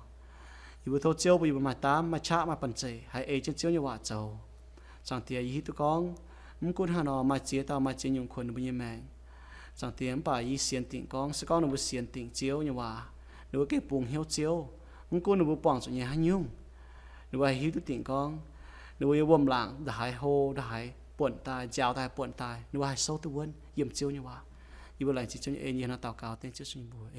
Yie mbuo tov Ziouv bun yie mbuo maaih daamv, maaih qaqv, maaih banh zeic haih ei jienv Ziouv nyei waac zoux. Zaangc Diex, yie hiuv duqv gorngv mv gunv hnangv nor, maaih ziex dauh maaih ziex nyungc kuonx ninh mbuo nyei maengc, Zaangc Diex, mv baac yie sienx dingc gorngv se gorngv ninh mbuo sienx dingc Ziouv nyei waac, ninh mbuo gengh bungx hnyouv Ziouv. Mv gunv ninh mbuo buangh zuqc nyei haaix nyungc, ninh mbuo haih hiuv duqv dingc gorngv ninh mbuo nyei wuom-laangc ndongc haaix hlo, ndongc haaix buonc daaih, nziaaux daaih, buonc daaih, ninh mbuo haih souv duqv wuonv yiem Ziouv nyei waac. Yie mbuo laengz zingh Ziouv nyei en, yie hnangv naaiv daux gaux dengv Ziouv Yesu nyei mbuox.